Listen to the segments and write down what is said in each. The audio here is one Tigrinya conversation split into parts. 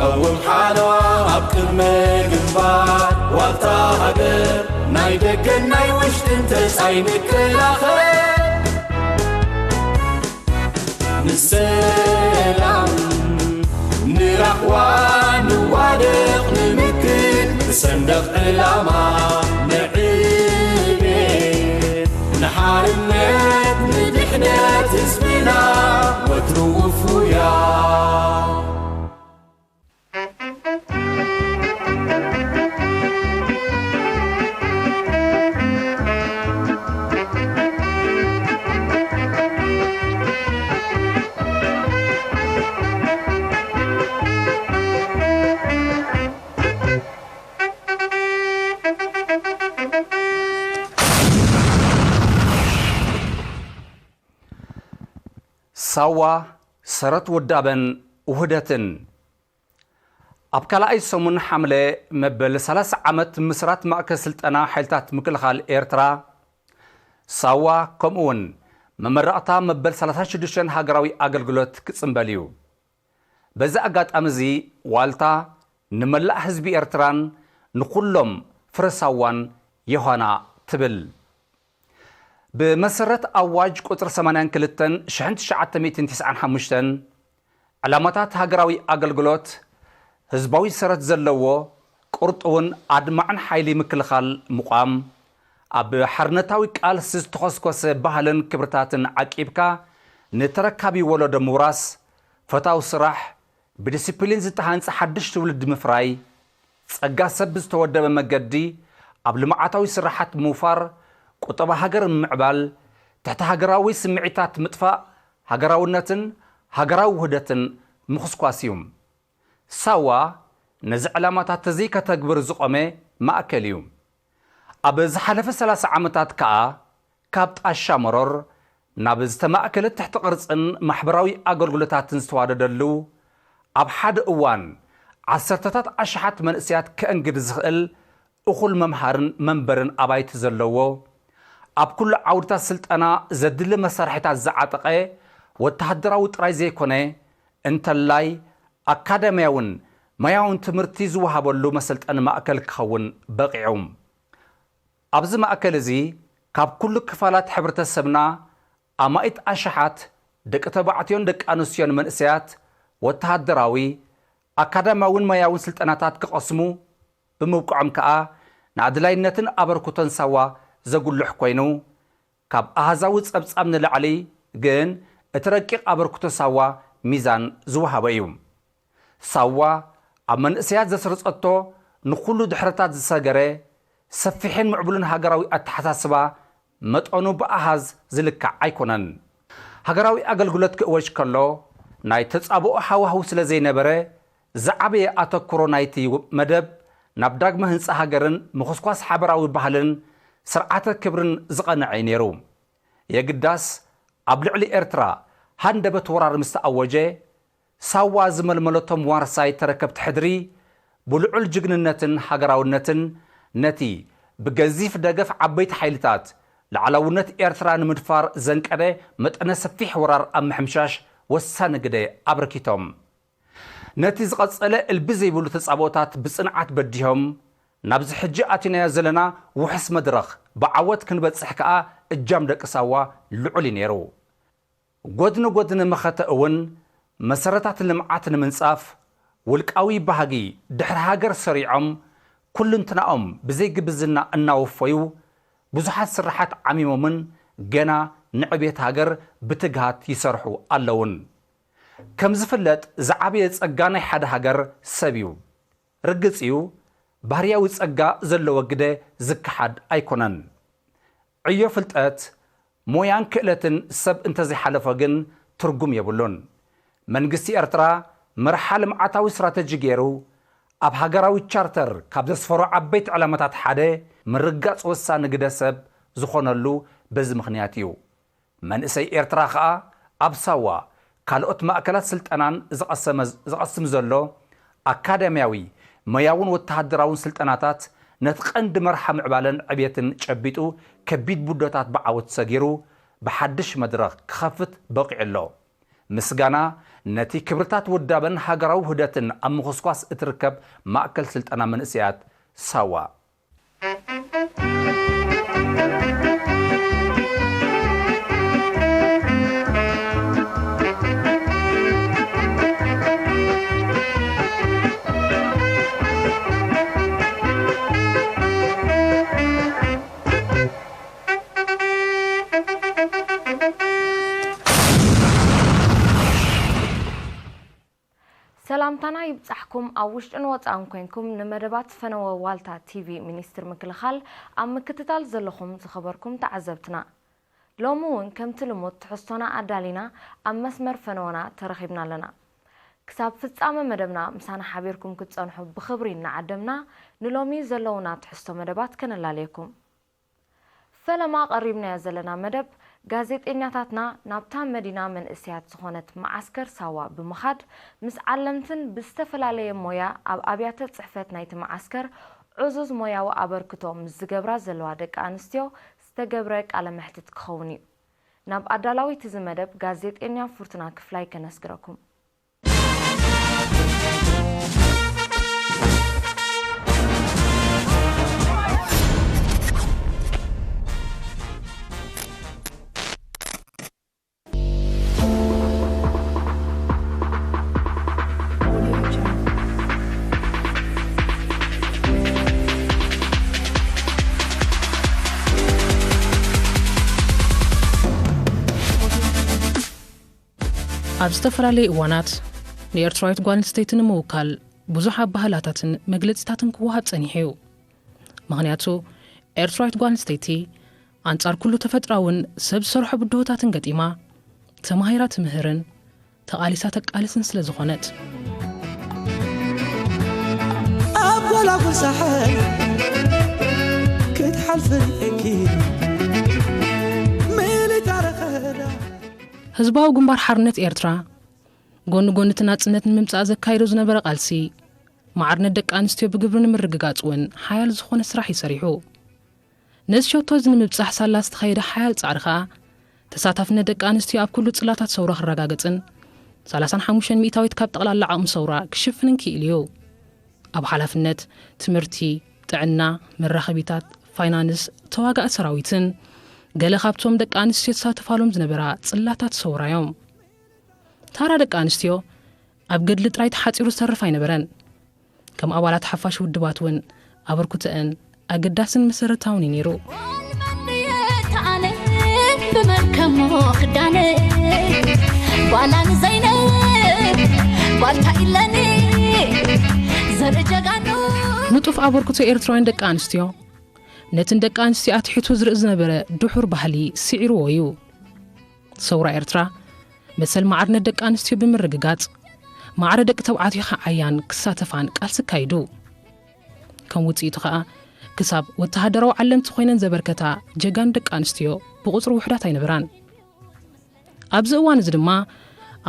ቀውም ሓለዋ ኣብ ቅድመ ግንባር ዋልታ ሃገር ናይ ደገን ናይ ውሽጥን ተጻይ ንከላኸል ንሰላም ንራኽዋ ንዋደቕ ንምክን ብሰንደቕ ዕላማ ንዕቤት ንሓርነት ንድሕነት ህዝብና ወትሩ ውፉያ ሳዋ ሰረት ውዳበን ውህደትን። ኣብ ካልኣይ ሰሙን ሓምለ መበል ሰላሳ ዓመት ምስራት ማእከል ስልጠና ሓይልታት ምክልኻል ኤርትራ ሳዋ፣ ከምኡውን መመረቕታ መበል ሰላሳ ሽዱሽተ ሃገራዊ ኣገልግሎት ክጽንበል እዩ። በዚ ኣጋጣሚ እዚ ዋልታ ንመላእ ህዝቢ ኤርትራን ንኹሎም ፍረ ሳዋን ዮሃና ትብል። ብመሰረት ኣዋጅ ቁጽሪ ሰማንያን ክልተን ሽሕን ትሽዓተ ሚእትን ትስዓን ሓሙሽተን ዕላማታት ሃገራዊ ኣገልግሎት፣ ህዝባዊ ሰረት ዘለዎ ቅርጡውን ኣድማዕን ሓይሊ ምክልኻል ምቋም፣ ኣብ ሓርነታዊ ቃልሲ ዝተኾስኮሰ ባህልን ክብርታትን ዓቂብካ ንተረካቢ ወለዶ ምውራስ፣ ፈታው ስራሕ፣ ብዲሲፕሊን ዝተሃንጸ ሓድሽ ትውልዲ ምፍራይ፣ ጸጋ ሰብ ብዝተወደበ መገዲ ኣብ ልምዓታዊ ስራሓት ምውፋር፣ ቁጠባ ሃገር ምምዕባል፣ ትሕቲ ሃገራዊ ስምዒታት ምጥፋእ፣ ሃገራውነትን ሃገራዊ ውህደትን ምኹስኳስ እዩ። ሳዋ ነዚ ዕላማታት እዚ ከተግብር ዝቖመ ማእከል እዩ። ኣብ ዝሓለፈ ሰላሳ ዓመታት ከኣ ካብ ጣሻ መሮር ናብ ዝተማእከለ ትሕቲ ቅርጽን ማሕበራዊ ኣገልግሎታትን ዝተዋደደሉ፣ ኣብ ሓደ እዋን ዓሰርተታት ኣሽሓት መንእሰያት ከእንግድ ዝኽእል እኹል መምሃርን መንበርን ኣባይቲ ዘለዎ፣ ኣብ ኩሉ ዓውድታት ስልጠና ዘድሊ መሳርሒታት ዝዓጠቐ ወተሃደራዊ ጥራይ ዘይኮነ፣ እንተላይ ኣካዳምያውን ሞያውን ትምህርቲ ዝወሃበሉ መሰልጠኒ ማእከል ክኸውን በቒዑ። ኣብዚ ማእከል እዚ ካብ ኩሉ ክፋላት ሕብረተሰብና ኣማኢት ኣሽሓት ደቂ ተባዕትዮን ደቂ ኣንስትዮን መንእሰያት ወተሃደራዊ፣ ኣካዳምያውን ሞያውን ስልጠናታት ክቐስሙ ብምብቅዖም ከኣ ንኣድላይነትን ኣበርክቶን ሳዋ ዘጉልሕ ኮይኑ፣ ካብ ኣሃዛዊ ጸብጻብ ንላዕሊ ግን እቲ ረቂቕ ኣበርክቶ ሳዋ ሚዛን ዝወሃቦ እዩ። ሳዋ ኣብ መንእሰያት ዘስረጸቶ ንኹሉ ድሕረታት ዝሰገረ ሰፊሕን ምዕቡልን ሃገራዊ ኣተሓሳስባ መጠኑ ብኣሃዝ ዝልካዕ ኣይኮነን። ሃገራዊ ኣገልግሎት ክእወጅ ከሎ ናይ ተጻብኦ ሃዋህው ስለ ዘይነበረ ዝዓበየ ኣተኩሮ ናይቲ መደብ ናብ ዳግመ ህንጻ ሃገርን ምኹስኳስ ሓበራዊ ባህልን ስርዓተ ክብርን ዝቐንዐ እዩ ነይሩ። የግዳስ ኣብ ልዕሊ ኤርትራ ሃንደበት ወራር ምስ ተኣወጀ ሳዋ ዝመልመለቶም ዋርሳይ ተረከብቲ ሕድሪ ብልዑል ጅግንነትን ሃገራውነትን ነቲ ብገዚፍ ደገፍ ዓበይቲ ሓይልታት ላዕላውነት ኤርትራ ንምድፋር ዘንቀደ መጠነ ሰፊሕ ወራር ኣብ ምሕምሻሽ ወሳኒ ግደ ኣበርኪቶም። ነቲ ዝቐጸለ እልቢ ዘይብሉ ተጻብኦታት ብጽንዓት በዲሆም ናብዚ ሕጂ ኣቲናዮ ዘለና ውሑስ መድረኽ ብዓወት ክንበጽሕ ከኣ እጃም ደቂ ሳዋ ልዑል እዩ ነይሩ። ጎድኒ ጎድኒ መኸተ እውን መሰረታት ልምዓት ንምንጻፍ ውልቃዊ ባህጊ ድሕሪ ሃገር ሰሪዖም ኩልንትናኦም ብዘይግብዝና እናወፈዩ ብዙሓት ስራሓት ዓሚሞምን ገና ንዕቤት ሃገር ብትግሃት ይሰርሑ ኣለውን። ከም ዝፍለጥ ዝዓበየ ጸጋ ናይ ሓደ ሃገር ሰብ እዩ። ርግጽ እዩ፣ ባህርያዊ ጸጋ ዘለዎ ግደ ዝከሓድ ኣይኮነን። ዕዮ ፍልጠት፣ ሞያን ክእለትን ሰብ እንተዘይሓለፎ ግን ትርጉም የብሉን። መንግስቲ ኤርትራ መርሓ ልምዓታዊ ስትራተጂ ገይሩ ኣብ ሃገራዊ ቻርተር ካብ ዘስፈሮ ዓበይቲ ዕላማታት ሓደ ምርጋጽ ወሳኒ ግደ ሰብ ዝኾነሉ በዚ ምኽንያት እዩ። መንእሰይ ኤርትራ ከኣ ኣብ ሳዋ ካልኦት ማእከላት ስልጠናን ዝቐሰመ-፣ ዝቐስም ዘሎ ኣካዳምያዊ፣ ሞያውን ወተሃደራውን ስልጠናታት ነቲ ቀንዲ መርሓ ምዕባለን ዕብየትን ጨቢጡ ከቢድ ቡዶታት ብዓወት ሰጊሩ ብሓድሽ መድረኽ ክኸፍት በቒዑ ኣሎ። ምስጋና ነቲ ክብርታት ውዳበን ሃገራዊ ውህደትን ኣብ ምኹስኳስ እትርከብ ማእከል ስልጠና መንእሰያት ሳዋ። ሰላምታና ይብጻሕኩም። ኣብ ውሽጥን ወጻእን ኮንኩም ንመደባት ፈነወ ዋልታ ቲቪ ሚኒስትር ምክልኻል ኣብ ምክትታል ዘለኹም ዝኸበርኩም ተዓዘብትና፣ ሎሚ እውን ከምቲ ልሙድ ትሕዝቶና ኣዳሊና ኣብ መስመር ፈነወና ተረኺብና ኣለና። ክሳብ ፍጻመ መደብና ምሳና ሓቢርኩም ክትጸንሑ ብኽብሪ እናዓደምና፣ ንሎሚ ዘለዉና ትሕዝቶ መደባት ከነላልየኩም። ፈለማ ቀሪብናዮ ዘለና መደብ፣ ጋዜጠኛታትና ናብታ መዲና መንእሰያት ዝኾነት መዓስከር ሳዋ ብምኻድ፣ ምስ ዓለምትን ብዝተፈላለየ ሞያ ኣብ ኣብያተ ጽሕፈት ናይቲ መዓስከር ዕዙዝ ሞያዊ ኣበርክቶ ምስ ዝገብራ ዘለዋ ደቂ ኣንስትዮ ዝተገብረ ቃለ መሕትት ክኸውን እዩ። ናብ ኣዳላዊት እዚ መደብ ጋዜጠኛ ፍርቱና ክፍላይ ከነስግረኩም። ኣብ ዝተፈላለዩ እዋናት ንኤርትራዊት ጓል ኣንስተይቲ ንምውካል ብዙሕ ኣባህላታትን መግለጺታትን ክወሃብ ጸኒሑ እዩ። ምኽንያቱ፣ ኤርትራዊት ጓል ኣንስተይቲ ኣንጻር ኩሉ ተፈጥራውን ሰብ ዝሰርሖ ብድሆታትን ገጢማ፣ ተማሂራ ትምህርን ተቓሊሳ ተቃልስን ስለ ዝኾነት። ኣብ ጎላጉል ሳሕል ክትሓልፊ ርኤኪ ሚሊታሪ ክህዳ። ህዝባዊ ግንባር ሓርነት ኤርትራ፣ ጎኒ ጎኒ እቲ ናጽነት ንምምጻእ ዘካይዶ ዝነበረ ቃልሲ፣ ማዕርነት ደቂ ኣንስትዮ ብግብሪ ንምርግጋጽ እውን ሓያል ዝኾነ ስራሕ እዩ ሰሪሑ። ነዚ ሸቶ እዚ ንምብጻሕ ሳላ ዝተኻየደ ሓያል ጻዕሪ ከኣ፣ ተሳታፍነት ደቂ ኣንስትዮ ኣብ ኩሉ ጽላታት ሰውራ ክረጋገጽን፣ ሰላሳን ሓሙሽተን ሚእታዊት ካብ ጠቕላላ ዓቕሚ ሰውራ ክሽፍንን ክኢሉ እዩ። ኣብ ሓላፍነት፣ ትምህርቲ፣ ጥዕና፣ መራኸቢታት፣ ፋይናንስ፣ ተዋጋኢ ሰራዊትን ገለ ካብቶም ደቂ ኣንስትዮ ተሳተፋሎም ዝነበራ ጽላታት ሰውራ እዮም። ታራ ደቂ ኣንስትዮ ኣብ ገድሊ ጥራይ ተሓጺሩ ዝተርፍ ኣይነበረን። ከም ኣባላት ሓፋሽ ውድባት እውን ኣበርክቶአን ኣገዳስን መሰረታውን እዩ ነይሩ። ጓል መን እየ ኣነ ብመን ከሞ ክዳነ? ጓል ኣነ ዘይነብ ጓል እንታይ ኢለኒ ዘርኢ ጀጋኑ። ንጡፍ ኣበርክቶ ኤርትራውያን ደቂ ኣንስትዮ ነቲ ንደቂ ኣንስትዮ ኣትሒቱ ዝርኢ ዝነበረ ድሑር ባህሊ ስዒርዎ እዩ። ሰውራ ኤርትራ መሰል ማዕርነት ደቂ ኣንስትዮ ብምርግጋጽ፣ ማዕረ ደቂ ተባዕትዮ ክዓያን ክሳተፋን ቃልሲ ኣካይዱ። ከም ውጽኢቱ ከኣ፣ ክሳብ ወተሃደራዊ ዓለምቲ ኮይነን ዘበርከታ ጀጋኑ ደቂ ኣንስትዮ ብቑጽሪ ውሑዳት ኣይነበራን። ኣብዚ እዋን እዚ ድማ፣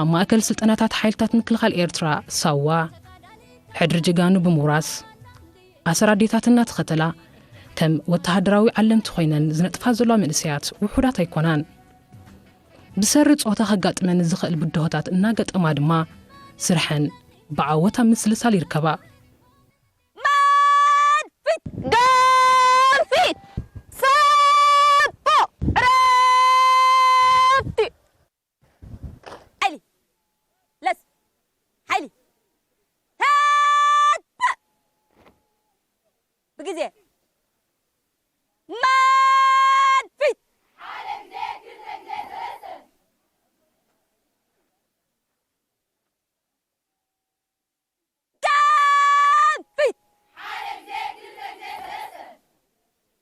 ኣብ ማእከል ስልጠናታት ሓይልታት ምክልኻል ኤርትራ፣ ሳዋ፣ ሕድሪ ጀጋኑ ብምውራስ፣ ኣሰር ኣዴታት እናተኸተላ፣ ከም ወተሃደራዊ ዓለምቲ ኮይነን ዝነጥፋ ዘለዋ መንእሰያት ውሑዳት ኣይኮናን። ብሰሪ ጾታ ከጋጥመን ዝኽእል ብድሆታት እናገጠማ ድማ፣ ስርሐን ብዓወት ኣብ ምስልሳል ይርከባ። ማድፊት! ገንፊት! ሰቦ! ዕረፍቲ! ሓይሊ! ለስ! ሓይሊ! ተግባር! ብግዜ! ማድፊት!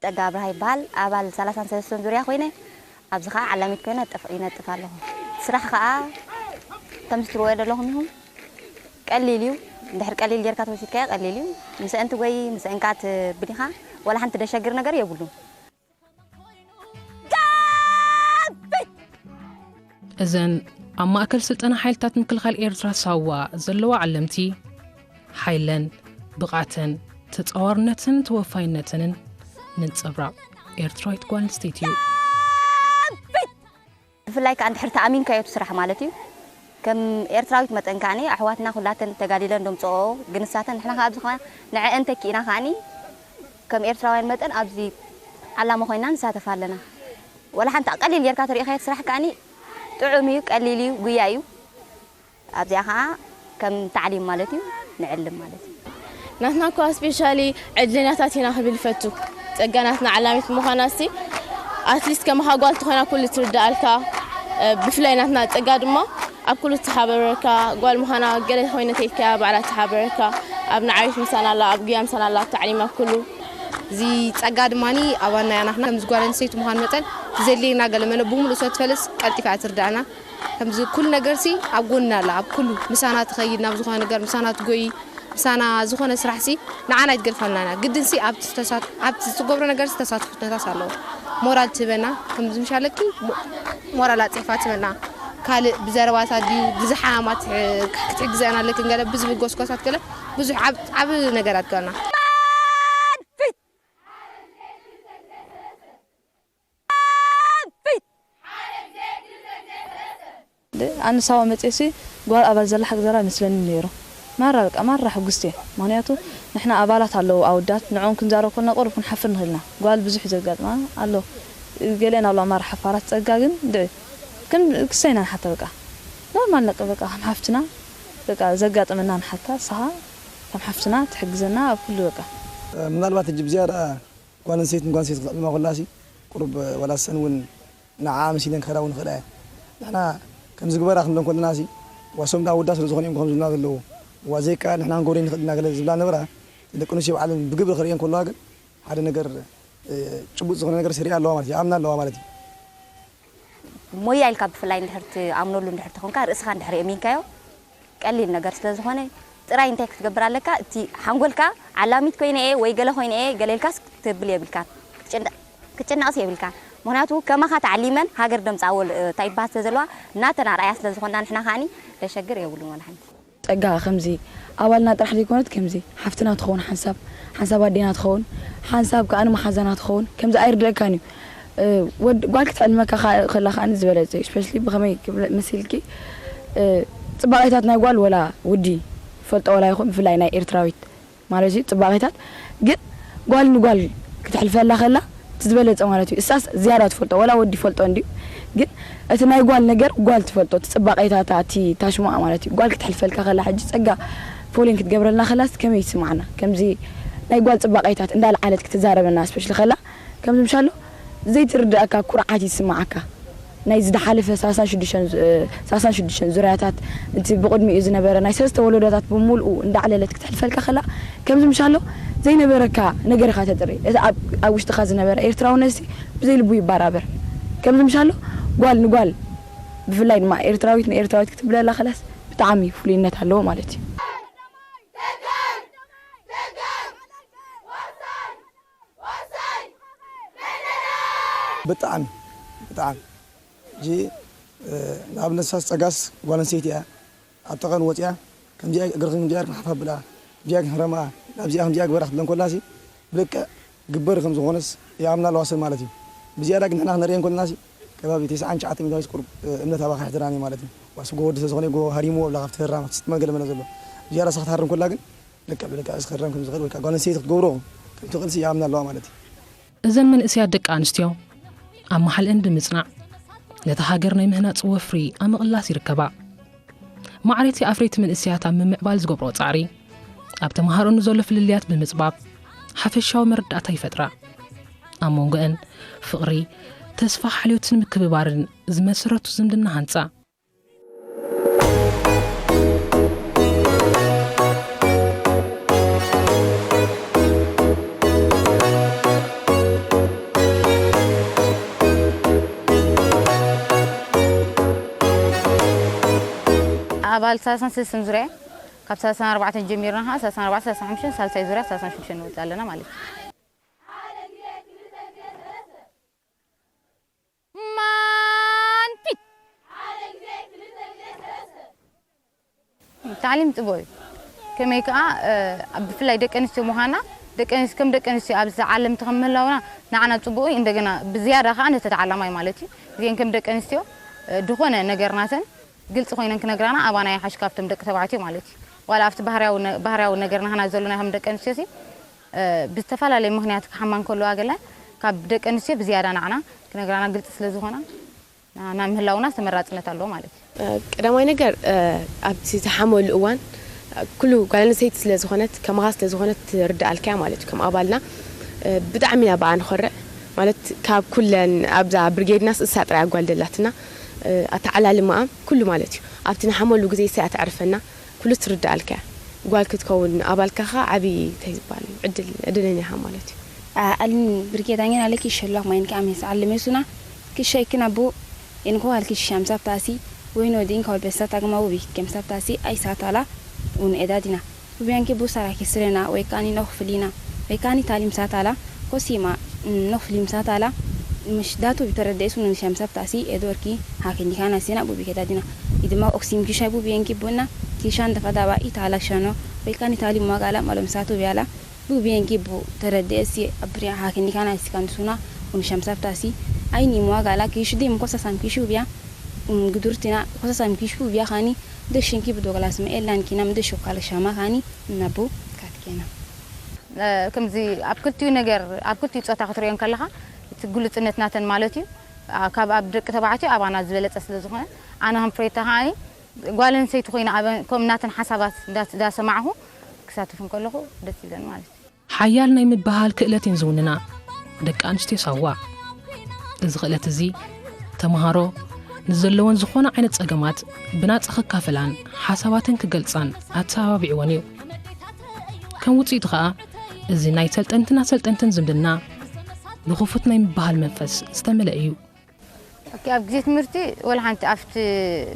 ጸጋ ኣብርሃ ይበሃል። ኣባል ሰላሳን ሰለስተን ዙርያ ኮይነ፣ ኣብዚ ኸኣ ዓላሚት ኮይነ ጥፍ-፣ ይነጥፍ ኣለኹ። ስራሕ ኸኣ ከምዚ ትርእይዎ ዘለኹም ኢኹም። ቀሊል እዩ። እንድሕር ቀሊል ጌርካ ተወሲድካዮ ቀሊል እዩ። ምስአን ትጎይ፣ ምስአን ከኣ ትብል ኢኻ። ዋላ ሓንቲ ደሸግር ነገር የብሉን። እዘን ኣብ ማእከል ስልጠና ሓይልታት ምክልኻል ኤርትራ ሳዋ ዘለዋ ዓለምቲ፣ ሓይለን፣ ብቕዓተን፣ ተጻዋርነትን ተወፋይነተንን ነንጸብራቕ ኤርትራዊት ጓል ኣንስተይቲ እዩ። ብፍላይ ከኣ እንድሕር ተኣሚንካዮ እቲ ስራሕ ማለት እዩ። ከም ኤርትራዊት መጠን ከዓኒ ኣሕዋትና ኩላተን ተጋዲለን ደምፅኦ፣ ግን ንሳተን ንሕና ከኣ ኣብዚ ኸዓ ንዐአን ተኪእና ከዓኒ ከም ኤርትራውያን መጠን ኣብዚ ዓላማ ኮይና ንሳተፍ ኣለና። ወላ ሓንቲ ቀሊል ጌርካ ተሪእኻዮ እቲ ስራሕ ከዓኒ ጥዑም እዩ፣ ቀሊል እዩ፣ ጉያ እዩ። ኣብዚኣ ኸዓ ከም ታዕሊም ማለት እዩ፣ ንዕልም ማለት እዩ። ናትና እኳ ስፔሻሊ ዕድለኛታት ኢና ክብል ይፈቱ። ጸጋ ናትና ዓላሚት ብምዃና ሲ ኣትሊስት ከም ሃጓል ተኾይና ኩሉ ትርዳኣልካ። እ፣ ብፍላይ ናትና ጸጋ ድማ ኣብ ኩሉ ትሓበረካ። ጓል ምዃና ገለ ኮይነ ተይልካያ ባዕላ ትሓበረካ። ኣብ ንዓቤት ምሳና ኣላ፣ ኣብ ጉያ ምሳና ኣላ፣ ኣብ ታዕሊም ኣብ ኩሉ። እዚ ጸጋ ድማኒ ኣባና እያ። ናትና ከምዚ ጓል ኣንስተይቲ ምዃን መጠን ዘድልየና ገለ መለ ብምሉእ ስለ ትፈልጥ ቀልጢፋ እያ ትርዳኣና። ከምዚ ኩሉ ነገር ሲ ኣብ ጎንና ኣላ፣ ኣብ ኩሉ ምሳና ትኸይድ፣ ናብ ዝኾነ ነገር ምሳና ትጎይ፣ ምሳና ዝኾነ ስራሕ ሲ ንዓና ኣይትገድፋልና እያ። ግድን ሲ ኣብቲ ተሳት-፣ ኣብቲ ዝትገብሮ ነገር ሲ ተሳትፎነታስ ኣለዎ። ሞራል ትህበና፣ ከምዚ ምሻለኪ ሞ-፣ ሞራል ኣጽሒፋ ትህበና። ካልእ ብዘረባታት ድዩ፣ ብዝሓማት፣ እ፣ ክትሕግዘና ኣለክን ገለ፣ ብዝብል ጎስጓሳት ገለ፣ ብዙሕ ዓብ-፣ ዓቢ ነገራት ገለና። ኣንሳዋ መፅኤሲ ጓል ኣባል ዘላ ሓግዘራ ይመስለኒ ነይሩ። ማራ በቃ ማራ ሕጉስቲ እየ። ምክንያቱ ንሕና ኣባላት ኣለዉ ኣውዳት፣ ንዕኦም ክንዛረብ ከለና ቁሩብ ክንሓፍር ንኽእል ኢና። ጓል ብዙሕ እዩ ዘጋጥማ ኣሎ። ገሊአን ኣለዋ ማራ ሓፋራት፣ ጸጋ ግን ድዒ ክን-፣ ክሰይና ንሓታ በቃ። ኖርማል ነቀ በቃ ከም ሓፍትና በቃ ዘጋጥመና ንሓታ፣ ንስኻ ከም ሓፍትና ትሕግዘና ኣብ ኩሉ በቃ። ምናልባት ሕጂ ብዝያዳ ጓል ኣንስተይትን ጓል ኣንስተይቲ ክትዕልማ ከላሲ ቁሩብ ዋላ ሰን እውን ንዓ መሲለን ክኸዳ እውን ይኽእላ እየን። ንሕና ከም ዝግበራ ክንብለን ከለና ሲ ዋሶም ደኣ ኣወዳት ስለ ዝኾኑ እዮም ከምዚ ዝብልና ዘለዉ። እዋ ዘይከኣል ንሕና ክንገብሮ ንኽእል ኢና ገለ ዝብላ ነበራ። ደቂ ኣንስትዮ ባዕለን ብግብሪ ክርእየን ከለዋ ግን ሓደ ነገር፣ እ፣ ጭቡጥ ዝኾነ ነገር ስሪኣ ኣለዋ ማለት እዩ። ይኣምና ኣለዋ ማለት እዩ። ሞያ ኢልካ ብፍላይ እንድሕር ትኣምነሉ እንድሕር ተኾንካ፣ ርእስኻ እንድሕር የእሚንካዮ፣ ቀሊል ነገር ስለ ዝኾነ፣ ጥራይ እንታይ ክትገብር ኣለካ? እቲ ሓንጎልካ ዓላሚት ኮይነ እየ ወይ ገለ ኮይነ እየ ገለ ኢልካስ ክትብል የብልካን። ክትጭንቕ-፣ ክትጭነቕስ የብልካን። ምኽንያቱ ከማኻ ተዓሊመን ሃገር ደምጻዎ ል-፣ እንታይ ይበሃል ስለ ዘለዋ፣ ናተን ኣርኣያ ስለ ዝኾንና ንሕና ከኣኒ ደሸግር የብሉን ዋላ ሓንቲ። ጸጋ ከምዚ ኣባልና ጥራሕ ዘይኮነት ከምዚ ሓፍትና ትኸውን ሓንሳብ፣ ሓንሳብ ኣዴና ትኸውን፣ ሓንሳብ ከኣ ንመሓዛና ትኸውን። ከምዚ ኣይርድኣካን እዩ። እ፣ ወድ-፣ ጓል ክትዕልመካ ከ-፣ ከላ ከኣ ዝበለጸ እዩ። ስፔሻሊ ብኸመይ ክብል መሲልኪ፣ እ፣ ጽባቐታት ናይ ጓል ወላ ወዲ ይፈልጦ ወላ ይኹን፣ ብፍላይ ናይ ኤርትራዊት ማለት እዩ ጽባቐታት። ግን ጓል ንጓል ክትሕልፈላ ከላ እቲ ዝበለጸ ማለት እዩ። እሳስ ዝያዳ ትፈልጦ፣ ወላ ወዲ ይፈልጦ እንድዩ። ግን እቲ ናይ ጓል ነገር ጓል ትፈልጦ፣ እቲ ጽባቐታታ፣ እቲ ታሽማኣ ማለት እዩ። ጓል ክትሕልፈልካ ከላ ሕጂ ጸጋ ፖሊን ክትገብረልና ከላስ ከመይ ይስማዓና? ከምዚ ናይ ጓል ጽባቐታት እንዳልዓለት ክትዛረበና ስፔሻሊ ከላ ከምዚ ምሻሎ ዘይትርድኣካ ኩርዓት ይስማዓካ። ናይ ዝደሓለፈ ሰላሳን ሽዱሽተን ዙ-፣ ሰላሳን ሽዱሽተን ዙርያታት፣ እቲ ብቕድሚኡ ዝነበረ ናይ ሰለስተ ወለዶታት ብምሉኡ እንዳዕለለት ክትሕልፈልካ ከላ፣ ከምዚ ምሻሎ ዘይነበረካ ነገር ኢኻ ተጥሪ። እቲ ኣብ፣ ኣብ ውሽጥኻ ዝነበረ ኤርትራውነትሲ ብዘይ ልቡ ይበራበር። ከምዚ ምሻሎ ጓል ንጓል፣ ብፍላይ ድማ ኤርትራዊት ንኤርትራዊት ክትብለላ ከላስ ብጣዕሚ ፍሉይነት ኣለዎ ማለት እዩ። ብጣዕሚ፣ ብጣዕሚ። ሕጂ፣ እ፣ ንኣብነት ንሳስ ጸጋስ ጓል ኣንስተይቲ እያ። ኣብ ጠቐን ወጺኣ፣ ከምዚኣ እግርኽን ከምዚኣ ጌርክን ሓፍ ኣብላ፣ ከምዚኣ ግበራ፣ ናብዚኣ ከምዚኣ ግበራ ክትብለን ከላሲ፣ ብልክዕ ግበር ከም ዝኾነስ ይኣምና ኣለዋ ሰብ ማለት እዩ። ብዝያዳ ግን ንሕና ክንርእየን ከለናሲ፣ ከባቢ ተስዓን ትሽዓተን ሚእታዊት ቁሩብ፣ እ፣ እምነት ኣባኻ የሕድራን እዩ ማለት እዩ። ዋስ ጎ ወዲ ስለ ዝኾነ ጎ ሃሪምዎ ኣብላ ካብቲ ህራም፣ ኣብቲ ስጥመ ገለ መለ ዘሎ። ብዝያዳ እሳ ክትሃርም ከላ ግን፣ ልክዕ ብልክዕ እዚ ክረም ከም ዝኽእል ወይ ከዓ ጓል ኣንስተይቲ ክትገብሮ ከም ትኽእልሲ ይኣምና ኣለዋ ማለት እዩ። እዘን መንእሰያት ደቂ ኣንስትዮ ኣብ መሓልአን ብምጽናዕ ነታ ሃገር ናይ ምህናጽ ወፍሪ ኣብ ምቕላስ ይርከባ። ማዕረይቲ ኣፍረይቲ መንእሰያት ኣብ ምምዕባል ዝገብርኦ ጻዕሪ ኣብ ተመሃሮኣን ንዘሎ ፍልልያት ብምጽባብ ሓፈሻዊ መረዳእታ ይፈጥራ። ኣብ መንጎአን ፍቕሪ፣ ተስፋ፣ ሓልዮትን ምክብባርን ዝመሰረቱ ዝምድና ሃንጻ። ኣባል ሰላሳን ሰለስተን ዙርያ፣ ካብ ሰላሳን ኣርባዕተን ጀሚርና ኸዓ ሰላሳን ኣርባዕተን፣ ሰላሳን ሓሙሽተን፣ ሳልሳይ ዙርያ ሰላሳን ሽዱሽተን ንወጽእ ኣለና ማለት እዩ። ማንፊት! ታዕሊም ጽቡቕ እዩ። ከመይ ከኣ፣ እ፣ ብፍላይ ደቂ ኣንስትዮ ምዃና፣ ደቂ ኣንስ-፣ ከም ደቂ ኣንስትዮ ኣብዚ ዓለም ከም ምህላውና ንዓና ጽቡቕ እዩ። እንደገና ብዝያዳ ከኣ ነቲ ተዓላማይ ማለት እዩ። እዚአን ከም ደቂ ኣንስትዮ፣ እ፣ ዝኾነ ነገር ናተን ግልፂ ኮይነን ክነግራና ኣባና ይሓሽ ካብቶም ደቂ ተባዕትዮ ማለት እዩ። ዋላ ኣብቲ ባህርያዊ ነ-፣ ባህርያዊ ነገር ናህና ዘሎ ናይ ከም ደቂ ኣንስትዮ ሲ፣ እ፣ ብዝተፈላለየ ምኽንያት ክሓማ እንከለዋ ገለ ካብ ደቂ ኣንስትዮ ብዝያዳ ናዕና ክነግራና ግልፂ ስለ ዝኾና ና-፣ ናብ ምህላውና ተመራፅነት ኣለዎ ማለት እዩ። እ፣ ቀዳማይ ነገር፣ እ፣ ኣብቲ ዝሓመሉ እዋን፣ እ፣ ኩሉ ጓል ኣንስተይቲ ስለ ዝኾነት፣ ከማኻ ስለ ዝኾነት ትርድኣልካ እያ ማለት እዩ። ከም ኣባልና፣ እ፣ ብጣዕሚ ኢና ብኣ ንኾርዕ። ማለት ካብ ኩለን ኣብዛ ብርጌድናስ እሳ ጥራይ ኣጓል ደላትና፣ እ፣ ኣተዓላልማኣ ኩሉ ማለት እዩ። ኣብቲ ንሓመሉ ግዜ እሳ እያ ተዕርፈና፣ ኩሉ ትርድኣልካ እያ። ጓል ክትከውን ኣባልካ ኸዓ ዓብዪ እንታይ ዝበሃል እዩ፣ ዕድል፣ ዕድለኛ ኢኻ ማለት እዩ። A alin birgeedangin aleki shelok main ka amis alimesuna kisha ikin abu en ko alki sham saptasi weno din kol besa tagma ubi kem saptasi ay satala un edadina ubianki bu sara kisrena wekani noh flina wekani talim satala kosima noh flim satala msh datu biterede sunu sham saptasi edorki hakin dikana sina bu bikedadina idma oksim kisha bu bianki buna kishan dafadaba itala shano wekani talim magala malom satu biala Bubiyen ki bu terede si abriya hakin dikana si kan suna un sham saptasi. Ay ni mwa gala ki shudi mko sasam ki shubya. Un gudurtina ko sasam ki shubya khani de shinki bu dogalas me elan kinam de shokal shama khani nabu katkena. እ፣ ከምዚ ኣብ ክልቲኡ ነገር፣ ኣብ ክልቲኡ ጾታ ክትሪኦ እንከለኻ፣ እቲ ግሉጽነት ናተን ማለት እዩ። ኣ፣ ካብ ኣብ ደቂ ተባዕትዮ ኣባና ዝበለጸ ስለ ዝኾነ፣ ኣነ ከም ፍሬታ ከኣ ጓል ኣንስተይቲ ኮይነ፣ ኣበ-፣ ከም ናተን ሓሳባት እንዳ-፣ እንዳሰማዕኹ ክሳተፍ እንከለኹ ደስ ይብለኒ ማለት እዩ። ሓያል ናይ ምብሃል ክእለት እየን ዝውንና ደቂ ኣንስትዮ ሳዋ። እዚ ክእለት እዚ ተምሃሮ ንዘለወን ዝኾነ ዓይነት ጸገማት ብናጻ ክካፈላን ሓሳባተን ክገልጻን ኣተባቢዕወን እዩ። ከም ውጽኢቱ ኸኣ እዚ ናይ ሰልጠንትን ኣሰልጠንትን ዝምድና ብኽፉት ናይ ምብሃል መንፈስ ዝተመልአ እዩ። ኦኬ፣ ኣብ ግዜ ትምህርቲ ወላ ሓንቲ ኣብቲ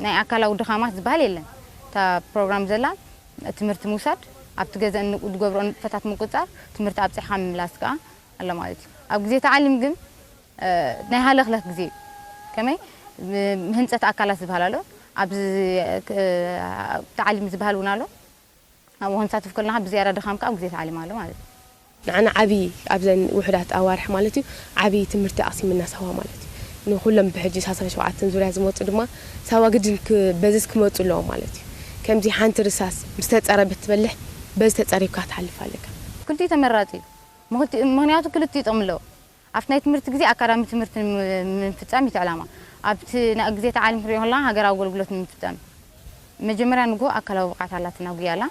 ናይ ኣካላዊ ድኻማት ዝበሃል የለን። እታ ፕሮግራም ዘላ ትምህርቲ ምውሳድ፣ ኣብቲ ገዛ እንድገብሮ ንጥፈታት ምቁጻር፣ ትምህርቲ ኣብጺሕካ ምምላስ ከኣ ኣሎ ማለት እዩ። ኣብ ግዜ ተዓሊም ግን፣ እ፣ ናይ ሃለኽለኽ ግዜ እዩ። ከመይ? ም-፣ ምህንጸት ኣካላት ዝበሃል ኣሎ። ኣብዚ፣ እ፣ ተዓሊም ዝበሃል እውን ኣሎ። ኣብኡ ክንሳተፍ ከለና ብዝያዳ ድኻምካ ኣብ ግዜ ተዓሊም ኣሎ ማለት እዩ። ንዓና ዓቢ ኣብዘን ውሑዳት ኣዋርሕ ማለት እዩ፣ ዓቢ ትምህርቲ ኣቕሲምና ሳዋ ማለት እዩ። ንኹሎም ብሕጂ ሳልሳን ሸውዓተን ዙርያ ዝመጹ ድማ ሳዋ ግድን ክ-፣ በዝስ ክመጹ ኣለዎም ማለት እዩ። ከምዚ ሓንቲ ርሳስ ምስ ተጸረበት ትበልሕ፣ በዚ ተጸሪብካ ትሓልፍ ኣለካ። ክልቲኡ ተመራጺ እዩ። ምኽልቲ-፣ ምኽንያቱ ክልቲኡ ጥቕሚ ኣለዎ። ኣብቲ ናይ ትምህርቲ ግዜ ኣካዳሚ ትምህርቲ ንም-፣ ንምፍጻም እዩ እቲ ዕላማ። ኣብቲ ናይ ግዜ ተዓሊም ክንሪኦ ከለና ሃገራዊ ኣገልግሎት ንምፍጻም እዩ። መጀመርያ ንግሆ ኣካላዊ ብቕዓት ኣላትና ጉያ ኣላ።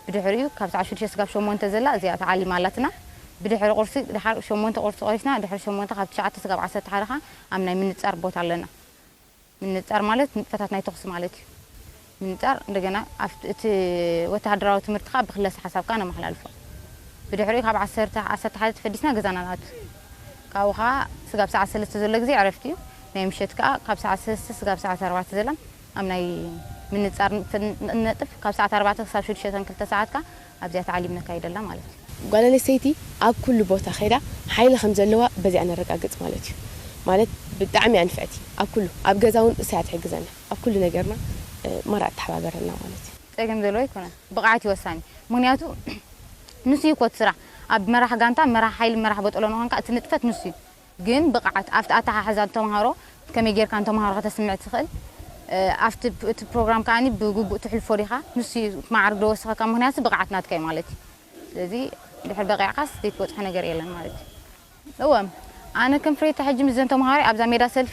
ብድሕሪኡ ካብ ሰዓት ሽዱሽተ ስጋብ ሸሞንተ ዘላ እዚኣ ተዓሊማ ኣላትና። ብድሕሪ ቁርሲ ድሓር ሸሞንተ ቁርሲ ቆሪስና ድሕሪ ሸሞንተ ካብ ትሽዓተ ስጋብ ዓሰርተ ሓደ ኸኣ ኣብ ናይ ምንጻር ቦታ ኣለና። ምንጻር ማለት ንጥፈታት ናይ ተኹሲ ማለት እዩ። ምንጻር እንደገና ኣብቲ፣ እቲ ወተሃደራዊ ትምህርቲ ከኣ ብክለሰ ሓሳብ ከኣ ነመሓላልፎ። ብድሕሪኡ ካብ ዓሰርተ፣ ዓሰርተ ሓደ ተፈዲስና ገዛና ንኣቱ። ካብኡ ከኣ ስጋብ ሰዓት ሰለስተ ዘሎ ግዜ ዕረፍቲ እዩ። ናይ ምሸት ከኣ ካብ ሰዓት ሰለስተ ስጋብ ሰዓት ኣርባዕተ ዘላ ኣብ ናይ ምንጻር ን-፣ ን-፣ ንነጥፍ ካብ ሰዓት ኣርባዕተ ክሳብ ሽዱሽተ ክልተ ሰዓት ከኣ ኣብዚኣ ተዓሊም ነካይደላ ማለት እዩ። ጓል ኣንስተይቲ ኣብ ኩሉ ቦታ ከይዳ ሓይሊ ከም ዘለዋ በዚኣ ነረጋግጽ ማለት እዩ። ማለት ብጣዕሚ እያ ንፍዕቲ። ኣብ ኩሉ፣ ኣብ ገዛ እውን እሳ እያ ትሕግዘና። ኣብ ኩሉ ነገርና፣ እ፣ ማራ እተሓባበረና ማለት እዩ። ጸገም ዘለዎ ኣይኮነን። ብቕዓት እዩ ወሳኒ። ምኽንያቱ ንሱ እዩ ኮት ስራሕ። ኣብ መራሕ ጋንታ፣ መራሕ ሓይሊ፣ መራሕ በጠሎ ንኾንካ እቲ ንጥፈት ንሱ እዩ። ግን ብቕዓት ኣብቲ ኣተሓሕዛ ተምሃሮ ከመይ ጌርካ ንተምሃሮ ከተስምዕ ትኽእል፣ እ፣ ኣብቲ ፕ-፣ እቲ ፕሮግራም ከኣ ብግቡእ ትሕልፎ ዲኻ? ንሱ እዩ ማዕርግ ዶ ወስኸካ? ምኽንያቱ ብቕዓት ናትካ እዩ ማለት እዩ። ስለዚ ድሕሪ በቂዕካስ ዘይትበጽሖ ነገር የለን ማለት እዩ። እወ፣ ኣነ ከም ፍሬታ ሕጂ ምስዘን ተምሃሮ ኣብዛ ሜዳ ሰልፊ፣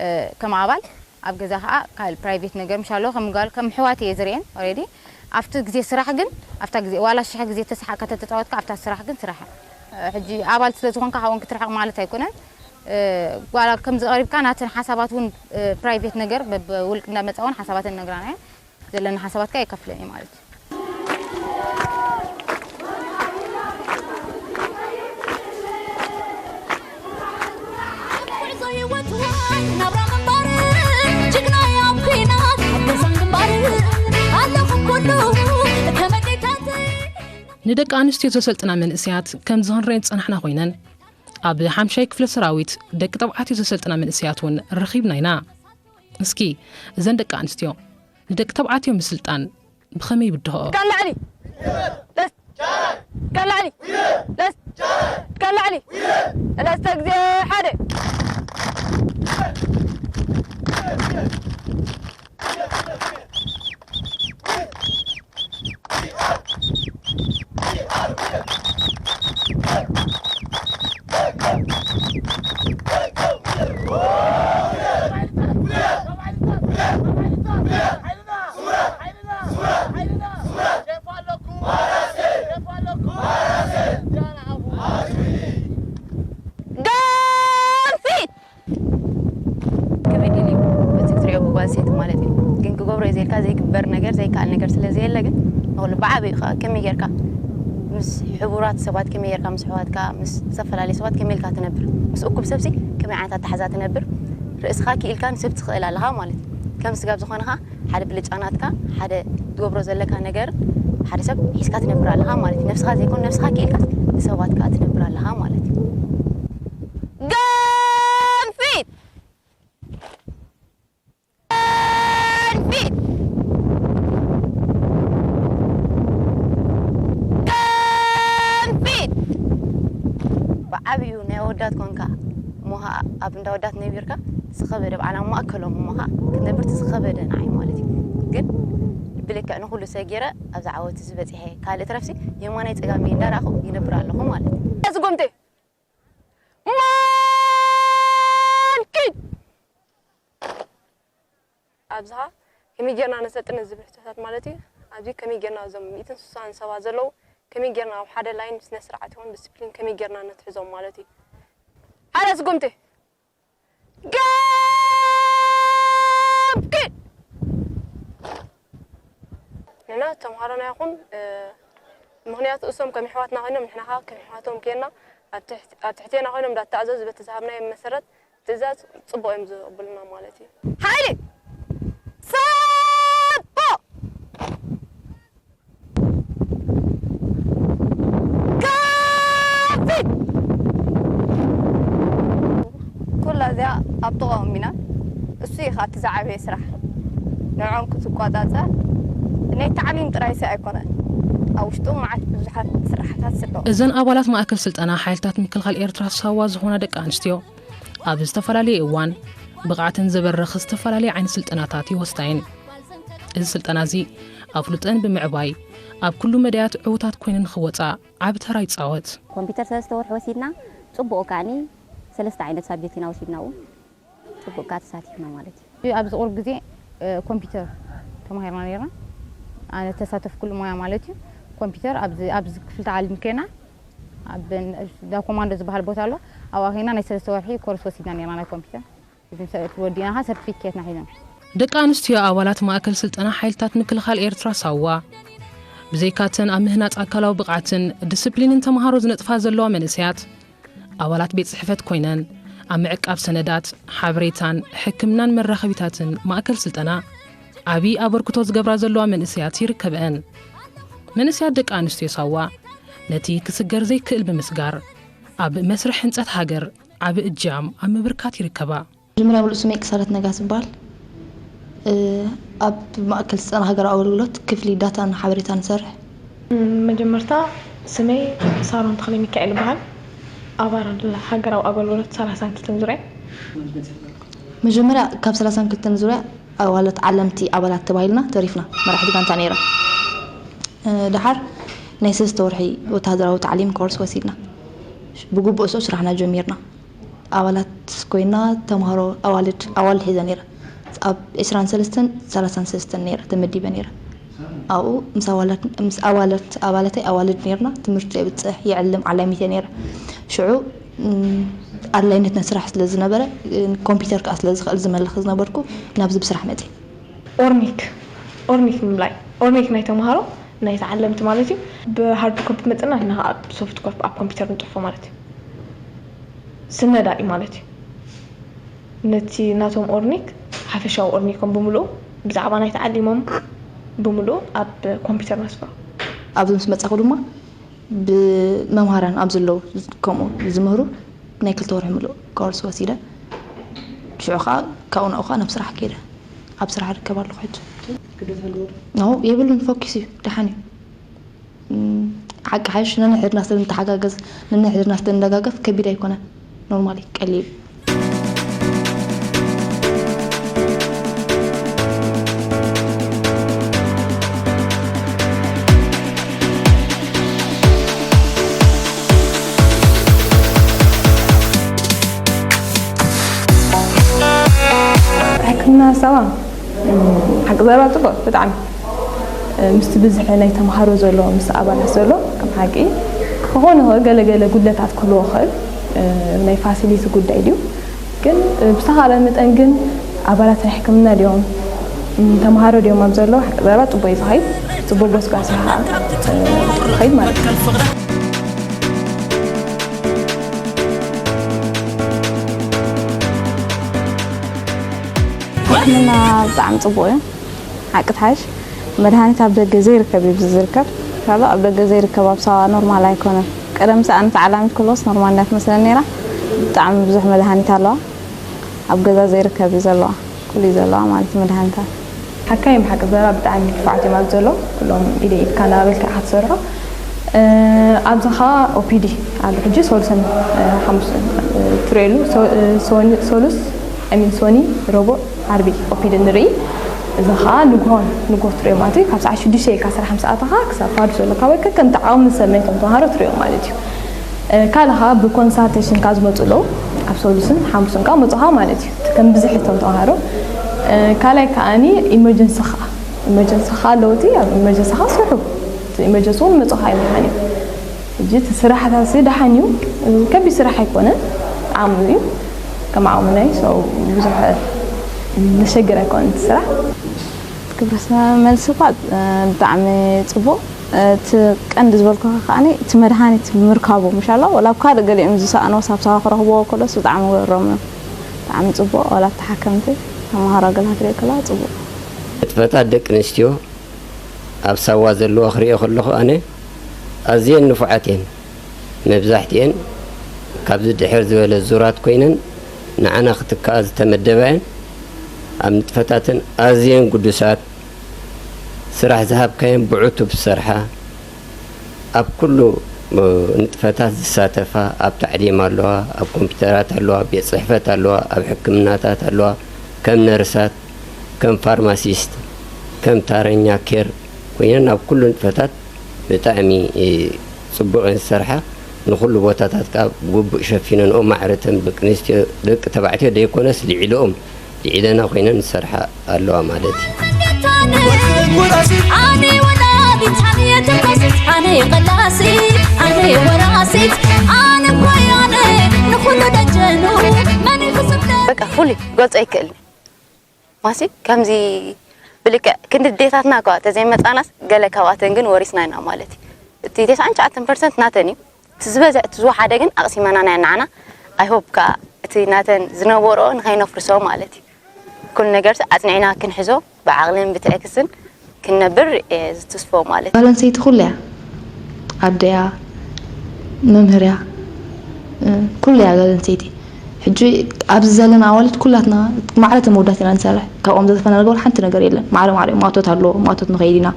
እ፣ ከም ኣባል፣ ኣብ ገዛ ከኣ ካልእ ፕራይቬት ነገር ምሽ ኣለዎ፣ ከም ጓል፣ ከም ኣሕዋት እየ ዝርእየን ኦሬዲ። ኣብቲ ግዜ ስራሕ ግን፣ ኣብታ ግዜ፣ ዋላ ሽሕ ግዜ ተሰሓቅካ ተተጻወትካ፣ ኣብታ ስራሕ ግን ስራሕ እያ። እ፣ ሕጂ ኣባል ስለ ዝኾንካ ካብኦም ክትርሕቕ ማለት ኣይኮነን። እ፣ ዋላ ከምዚ ቀሪብካ ናተን ሓሳባት እውን፣ እ፣ ፕራይቬት ነገር በብ-፣ ውልቂ እንዳመጻ እውን ሓሳባተን ነግራና እየን። ዘለኒ ሓሳባት ከኣ የካፍለን እየ ማለት እዩ። ጉዕዞ ህይወት ዋይ ናብራ ምንባር ጅግና ኣብ ኲናት ኣብ ገዛን ግንባር ኣለኹ ኩሉ ከመዴታት ንደቂ ኣንስትዮ ዘሰልጥና መንእሰያት ከም ዝኽንረን ዝጸናሕና ኮይነን፣ ኣብ ሓምሻይ ክፍለ ሰራዊት ደቂ ተባዕትዮ ዘሰልጥና መንእሰያት እውን ረኺብና ኢና። እስኪ እዘን ደቂ ኣንስትዮ ንደቂ ተባዕትዮ ምስልጣን ብኸመይ ይብድሆኦ? እስካብ ላዕሊ! ለስ-፣ እስካብ ላዕሊ! ለስ-፣ እስካብ ላዕሊ! ሰለስተ ግዜ ሓደ! ገንፊት! ከበድ ኢሉ እዩ። እቲ ክትሪኦ ብጓል ሴት ማለት እዩ። ግን ክገብሮ እዩ ዘልካ ዘይግበር ነገር፣ ዘይከኣል ነገር ስለ ዘየለ ግን ንኹሉ ብዓቢኡ ከ-፣ ከመይ ጌርካ ምስ ሕቡራት ሰባት፣ ከመይ ጌርካ ምስ ኣሕዋትካ፣ ምስ ዝተፈላለዩ ሰባት ከመይ ኢልካ ትነብር? ምስ እኩብ ሰብሲ ከመይ ዓይነት ኣተሓዛ ትነብር? ርእስኻ ክኢልካ ንሰብ ትኽእል ኣለኻ ማለት እዩ። ከም ስጋብ ዝኾነ ኸኣ ሓደ ብልጫ ናትካ፣ ሓደ ትገብሮ ዘለካ ነገር፣ ሓደ ሰብ ሒዝካ ትነብር ኣለኻ ማለት እዩ። ነብስኻ ዘይኮን፣ ነብስኻ ክኢልካስ ንሰባት ከኣ ትነብር ኣለኻ ማለት እዩ። ገንፊት! ገንፊት! ገንፊት! ብዓቢኡ ናይ ኣወዳት ኮንካ እሞ ኸኣ ኣብ እንዳ ኣወዳት ነቢርካ ዝኸበደ በዓል ኣብ ማእከሎም እሞ ኸኣ ክትነብር እቲ ዝኸበደ ንዓይ ማለት እዩ። ግን ብልክዕ ንኹሉ ሰጊረ ኣብዚ ዓወት እዚ በጺሐ። ካልእ ትረፍሲ የማናይ ጸጋመይ እንዳረኣኹ ይነብር ኣለኹ ማለት እዩ። እዚ ጎምቴ ማልኪት! ኣብዝሃ ከመይ ጌርና ነሰልጥን ዝብል ሕቶታት ማለት እዩ። ኣብዚ ከመይ ጌርና እዞም ሚእትን ስሳን ሰባት ዘለዉ ከመይ ጌርና ኣብ ሓደ ላይን ስነ ስርዓት ይኹን ዲስፕሊን ከመይ ጌርና ነትሕዞም ማለት እዩ። ሓደ ስጉምቲ። ገብኪ! ንሕና ተምሃሮና ይኹን፣ እ፣ ምኽንያቱ እሶም ከም ኣሕዋትና ኮይኖም ንሕና ኸኣ ከም ኣሕዋቶም ኬንና ኣብ ትሕት-፣ ኣብ ትሕቴና ኮይኖም እንዳተኣዘዙ በቲ ዝሃብናዮም መሰረት ትእዛዝ ጽቡቕ እዮም ዝቕብሉና ማለት እዩ። ሓይሊ! ሳቦ! ከፊት! ኩላ እዚኣ ኣብ ጥቓኦም ኢና። እሱ እዩ ኸኣ እቲ ዝዓበየ ስራሕ። ንዕኦም ክትቆጻጸር ናይ ታዕሊም ጥራይሲ ኣይኮነን። ኣብ ውሽጡ መዓት ብዙሓት ስራሕታት ኣለዉ። እዘን ኣባላት ማእከል ስልጠና ሓይልታት ምክልኻል ኤርትራ ሳዋ ዝኾና ደቂ ኣንስትዮ፣ ኣብ ዝተፈላለየ እዋን ብቕዓተን ዘበርኽ ዝተፈላለየ ዓይነት ስልጠናታት ይወስዳ እየን። እዚ ስልጠና እዚ ኣፍልጦን ብምዕባይ ኣብ ኩሉ መዳያት ዕዉታት ኮይነን ንኽወጻ ዓቢ ተራ ይጻወት። ኮምፒውተር ሰለስተ ወርሒ ወሲድና፣ ጽቡቕ ከኣኒ ሰለስተ ዓይነት ሳብጀክት ኢና ወሲድናኡ። ጽቡቕ ከኣ ተሳቲፍና ማለት እዩ። ኣብዚ ቁሩብ ግዜ፣ እ፣ ኮምፒውተር ተማሂርና ነይርና። ኣነ ተሳተፍኩሉ ሞያ ማለት እዩ። ኮምፒውተር ኣብዚ፣ ኣብዚ ክፍሊ ተዓሊም ከይና፣ ኣብ ዳ ኮማንዶ ዝበሃል ቦታ ኣሎ። ኣብኣ ከይና ናይ ሰለስተ ወርሒ ኮርስ ወሲድና ነይርና ናይ ኮምፒውተር። እዚ ምስ ወዲእና ኸኣ ሰርቲፊኬትና ሒዝና። ደቂ ኣንስትዮ ኣባላት ማእከል ስልጠና ሓይልታት ምክልኻል ኤርትራ ሳዋ፣ ብዘይካተን ኣብ ምህናጽ ኣካላዊ ብቕዓትን ዲስፕሊንን ተምሃሮ ዝነጥፋ ዘለዋ መንእሰያት፣ ኣባላት ቤት ጽሕፈት ኮይነን፣ ኣብ ምዕቃብ ሰነዳት፣ ሓበሬታን ሕክምናን መራኸቢታትን ማእከል ስልጠና ዓቢ ኣበርክቶ ዝገብራ ዘለዋ መንእሰያት ይርከበአን። መንእሰያት ደቂ ኣንስትዮ ሳዋ፣ ነቲ ክስገር ዘይክእል ብምስጋር፣ ኣብ መስርሕ ህንጸት ሃገር ዓቢ እጃም ኣብ ምብርካት ይርከባ። መጀመርያ ምሉእ ስመይ ቅሳነት ነጋስ ይበሃል። እ፣ ኣብ ማእከል ስልጠና ሃገራዊ ኣገልግሎት ክፍሊ ዳታን ሓበሬታን እሰርሕ። መጀመርታ ስመይ ሳሮን ተኽለ ሚካኤል ይበሃል። ኣባል ሃገራዊ ኣገልግሎት ሰላሳን ክልተን ዙርያ። መጀመርያ ካብ ሰላሳን ክልተን ዙርያ ኣዋልድ ዓለምቲ ኣባላት ተባሂልና ተሪፍና። መራሕቲ ጋንታ ነይረ። እ፣ ደሓር ናይ ሰለስተ ወርሒ ወተሃደራዊ ታዕሊም ኮርስ ወሲድና። ብግቡእ ሶ ስራሕና ጀሚርና። ኣባላት ኮይና ተምሃሮ ኣዋልድ፣ ኣዋልድ ሒዘ ነይረ። ኣብ ዕስራን ሰለስተን ሰላሳን ሰለስተን ነይረ ተመዲበ ነይረ። ኣብኡ ምስ ኣዋላት፣ ምስ ኣዋላት፣ ኣባላተይ ኣዋልድ ነይርና፣ ትምህርቲ የብጽሕ፣ የዕልም፣ ዓላሚት እየ ነይረ። ሽዑ፣ እም፣ ኣድላይነት ናይ ስራሕ ስለ ዝነበረ፣ እም፣ ኮምፒውተር ከኣ ስለ ዝኽእል ዝመልኽ ዝነበርኩ፣ ናብዚ ብስራሕ መጽእ። ኦርኒክ፣ ኦርኒክ ምምላይ፣ ኦርኒክ ናይ ተምሃሮ፣ ናይ ተዓለምቲ ማለት እዩ። ብሃርድ ኮፒ መጽና፣ ንሕና ከኣ ብሶፍት ኮፒ ኣብ ኮምፒውተር ንጽሕፎ ማለት እዩ። ስነዳ እዩ ማለት እዩ። ነቲ ናቶም ኦርኒክ፣ ሓፈሻዊ ኦርኒኮም ብምልኡ፣ ብዛዕባ ናይ ተዓሊሞም ብምልኡ ኣብ ኮምፒውተር ነስፍሮ። ኣብዚ ምስ መጻኹ ድማ፣ ብመምሃራን ኣብ ዘለዉ ከምኡ ዝምህሩ ናይ ክልተ ወርሒ ምሉእ ኮርስ ወሲደ። ሽዑ ኸኣ ካብኡ ናብኡ ኸኣ ናብ ስራሕ ከይደ። ኣብ ስራሕ እርከብ ኣለኹ ሕጂ። ግዴታ ኣለዎ ዶ? ኖ፣ የብሉን። ፎኪስ እዩ፣ ደሓን እዩ። እም፣ ሓቂ ሓይሽ ነንሕድና ስለ ንተሓጋገዝ፣ ነንሕድና ስለ ንደጋገፍ ከቢድ ኣይኮነን። ኖርማሊ ቀሊል እዩ። ሓሳባ ሓቂ ዘረባ ጽቡቕ ብጣዕሚ ምስቲ ብዝሒ ናይ ተምሃሮ ዘሎ ምስ ኣባላት ዘሎ ከም ሓቂ ክኾነ ገለገለ ጉድለታት ክህልዎ ክእል ናይ ፋሲሊቲ ጉዳይ ድዩ ግን ብዝተኻለ መጠን ግን ኣባላት ናይ ሕክምና ድዮም ተምሃሮ ድዮም ኣብ ዘሎ ሓቂ ዘረባ ጽቡቕ እዩ ዝኸይድ ጽቡቕ ጎስጓስ ይኸይድ ማለት እዩ ሕክምና ብጣዕሚ ፅቡቅ እዩ። ሓቂ ትሓሽ መድሃኒት ኣብ ደገ ዘይርከብ እዩ ዝርከብ። ካሎ ኣብ ደገ ዘይርከብ ኣብ ሳዋ ኖርማል ኣይኮነን። ቀደም ሰኣን ተዓላሚት ክሎስ ኖርማል እንዳትመስለን ነይራ። ብጣዕሚ ብዙሕ መድሃኒት ኣለዋ። ኣብ ገዛ ዘይርከብ እዩ ዘለዋ። ኩሉ እዩ ዘለዋ ማለት እዩ መድሃኒታት። ሓካይም ሓቂ ዘራ ብጣዕሚ ክፋዓት እዮም ኣብ ዘሎ ኩሎም ኢደ ኢድካ እናበልካ ኢኻ ትሰርሖ ኣብዚ ኸዓ ኦፒዲ ኣሎ ሕጂ ሶሉስን ሓሙስን ትርእየሉ ሶሉስ ሚን ሶኒ ረቡዕ ዓርቢ ኦፒዲ ንርኢ እዚ ኸዓ ንግሆን ንግሆ ትርእዮ ማለት እዩ ካብ ሰዓት ሽዱሽተ ኢልካ ስራሕ ምስ ኣተኻ ክሳብ ፋዱስ ዘሎ ካብ ከከም ተዓዋሚ ሰብ መይቶም ተምሃሮ ትርእዮም ማለት እዩ ካልኻ ብኮንሳልቴሽን ካብ ዝመፁ ኣለዉ ኣብ ሶሉስን ሓሙስን ከዓ መፁኻ ማለት እዩ ከም ብዝሒ እቶም ተምሃሮ ካልኣይ ከዓኒ ኢመርጀንሲ ከዓ ኢመርጀንሲ ከዓ ኣለዉ እቲ ኣብ ኢመርጀንሲ ከዓ ስርሑ ኢመርጀንሲ እውን መፁኻ ኣይምድሓን እዩ ሕጂ እቲ ስራሕታት ሲ ደሓን እዩ ከቢድ ስራሕ ኣይኮነን ዓቕሚ እዩ ከም ዓቕምና እዩ ብዙሕ ንሸግር ኣይኮነን እቲ ስራሕ ግብረ መልሲ እኳ ብጣዕሚ ፅቡቅ እቲ ቀንዲ ዝበልኩ ከዓኒ እቲ መድሃኒት ብምርካቡ ምሻላ ወላ ኣብ ካልእ ገሊኦም ዝሰኣንዎ ሳብ ሳዋ ክረኽብዎ ከሎስ ብጣዕሚ ገሮም እዮም ብጣዕሚ ፅቡቅ ወላ ተሓከምቲ ተምሃሮ ኣገላትሪኦ ከለዋ ፅቡቅ ንጥፈታት ደቂ ኣንስትዮ ኣብ ሳዋ ዘለዋ ክሪኦ ከለኹ ኣነ ኣዝየን ንፉዓት እየን መብዛሕትኤን ካብዚ ድሕር ዝበለ ዙራት ኮይነን ንዓና ክትከኣ ዝተመደባ እየን ኣብ ንጥፈታተን ኣዝየን ግዱሳት ስራሕ ዝሃብካየን ብዕቱብ ዝሰርሓ ኣብ ኩሉ ንጥፈታት ዝሳተፋ ኣብ ታዕሊም ኣለዋ፣ ኣብ ኮምፒተራት ኣለዋ፣ ቤት ፅሕፈት ኣለዋ፣ ኣብ ሕክምናታት ኣለዋ፣ ከም ነርሳት፣ ከም ፋርማሲስት፣ ከም ታረኛ ኬር ኮይነን ኣብ ኩሉ ንጥፈታት ብጣዕሚ ፅቡቕ እየን ዝሰርሓ። ንኹሉ ቦታታት ከዓ ብግቡእ ሸፊነንኦ ማዕረ እተን ደቂ ኣንስትዮ ደቂ ተባዕትዮ ደይኮነስ ልዒለኦም ልዒለና ኮይነን ዝሰርሓ ኣለዋ ማለት እዩ። ኣነ ወላዲት ኣነ ተኳሲት ኣነ ቀላሲት ኣነ ወራሲት ኣነ ጓያነ ንኹሉ ደጀኑ መን ይኽስብለ በቃ ፍሉይ ክገልጾ ኣይክእልን ማሲ ከምዚ ብልክዕ ክንዲ ኣዴታትና እኳ ተዘይመጻናስ ገለ ካብኣተን ግን ወሪስና ኢና ማለት እዩ። እቲ ተስዓን ትሽዓተን ፐርሰንት ናተን እዩ። እቲ ዝበዝሕ እቲ ዝወሓደ ግን ኣቕሲመናና ኢና ንዓና። I hope ከኣ እቲ ናተን ዝነበርኦ ንኸይነፍርሶ ማለት እዩ። ኩሉ ነገርሲ ኣጽኒዕና ክንሕዞ ብዓቕልን ብትዕግስትን ክንነብር እየ ዝትስፎ ማለት እዩ። ጓል ኣንስተይቲ ኩሉ እያ። ኣደ እያ፣ መምህር እያ፣ ኩሉ እያ ጓል ኣንስተይቲ። ሕጂ ኣብዚ ዘለና ኣዋልድ ኩላትና ማዕረ እተን መወዳት ኢና ንሰርሕ። ካብኦም ዘትርፈና ነገር ሓንቲ ነገር የለን። ማዕረ ማዕረ እዮም። ማእቶት ኣለዎ፣ ማእቶት ንኸይድ ኢና።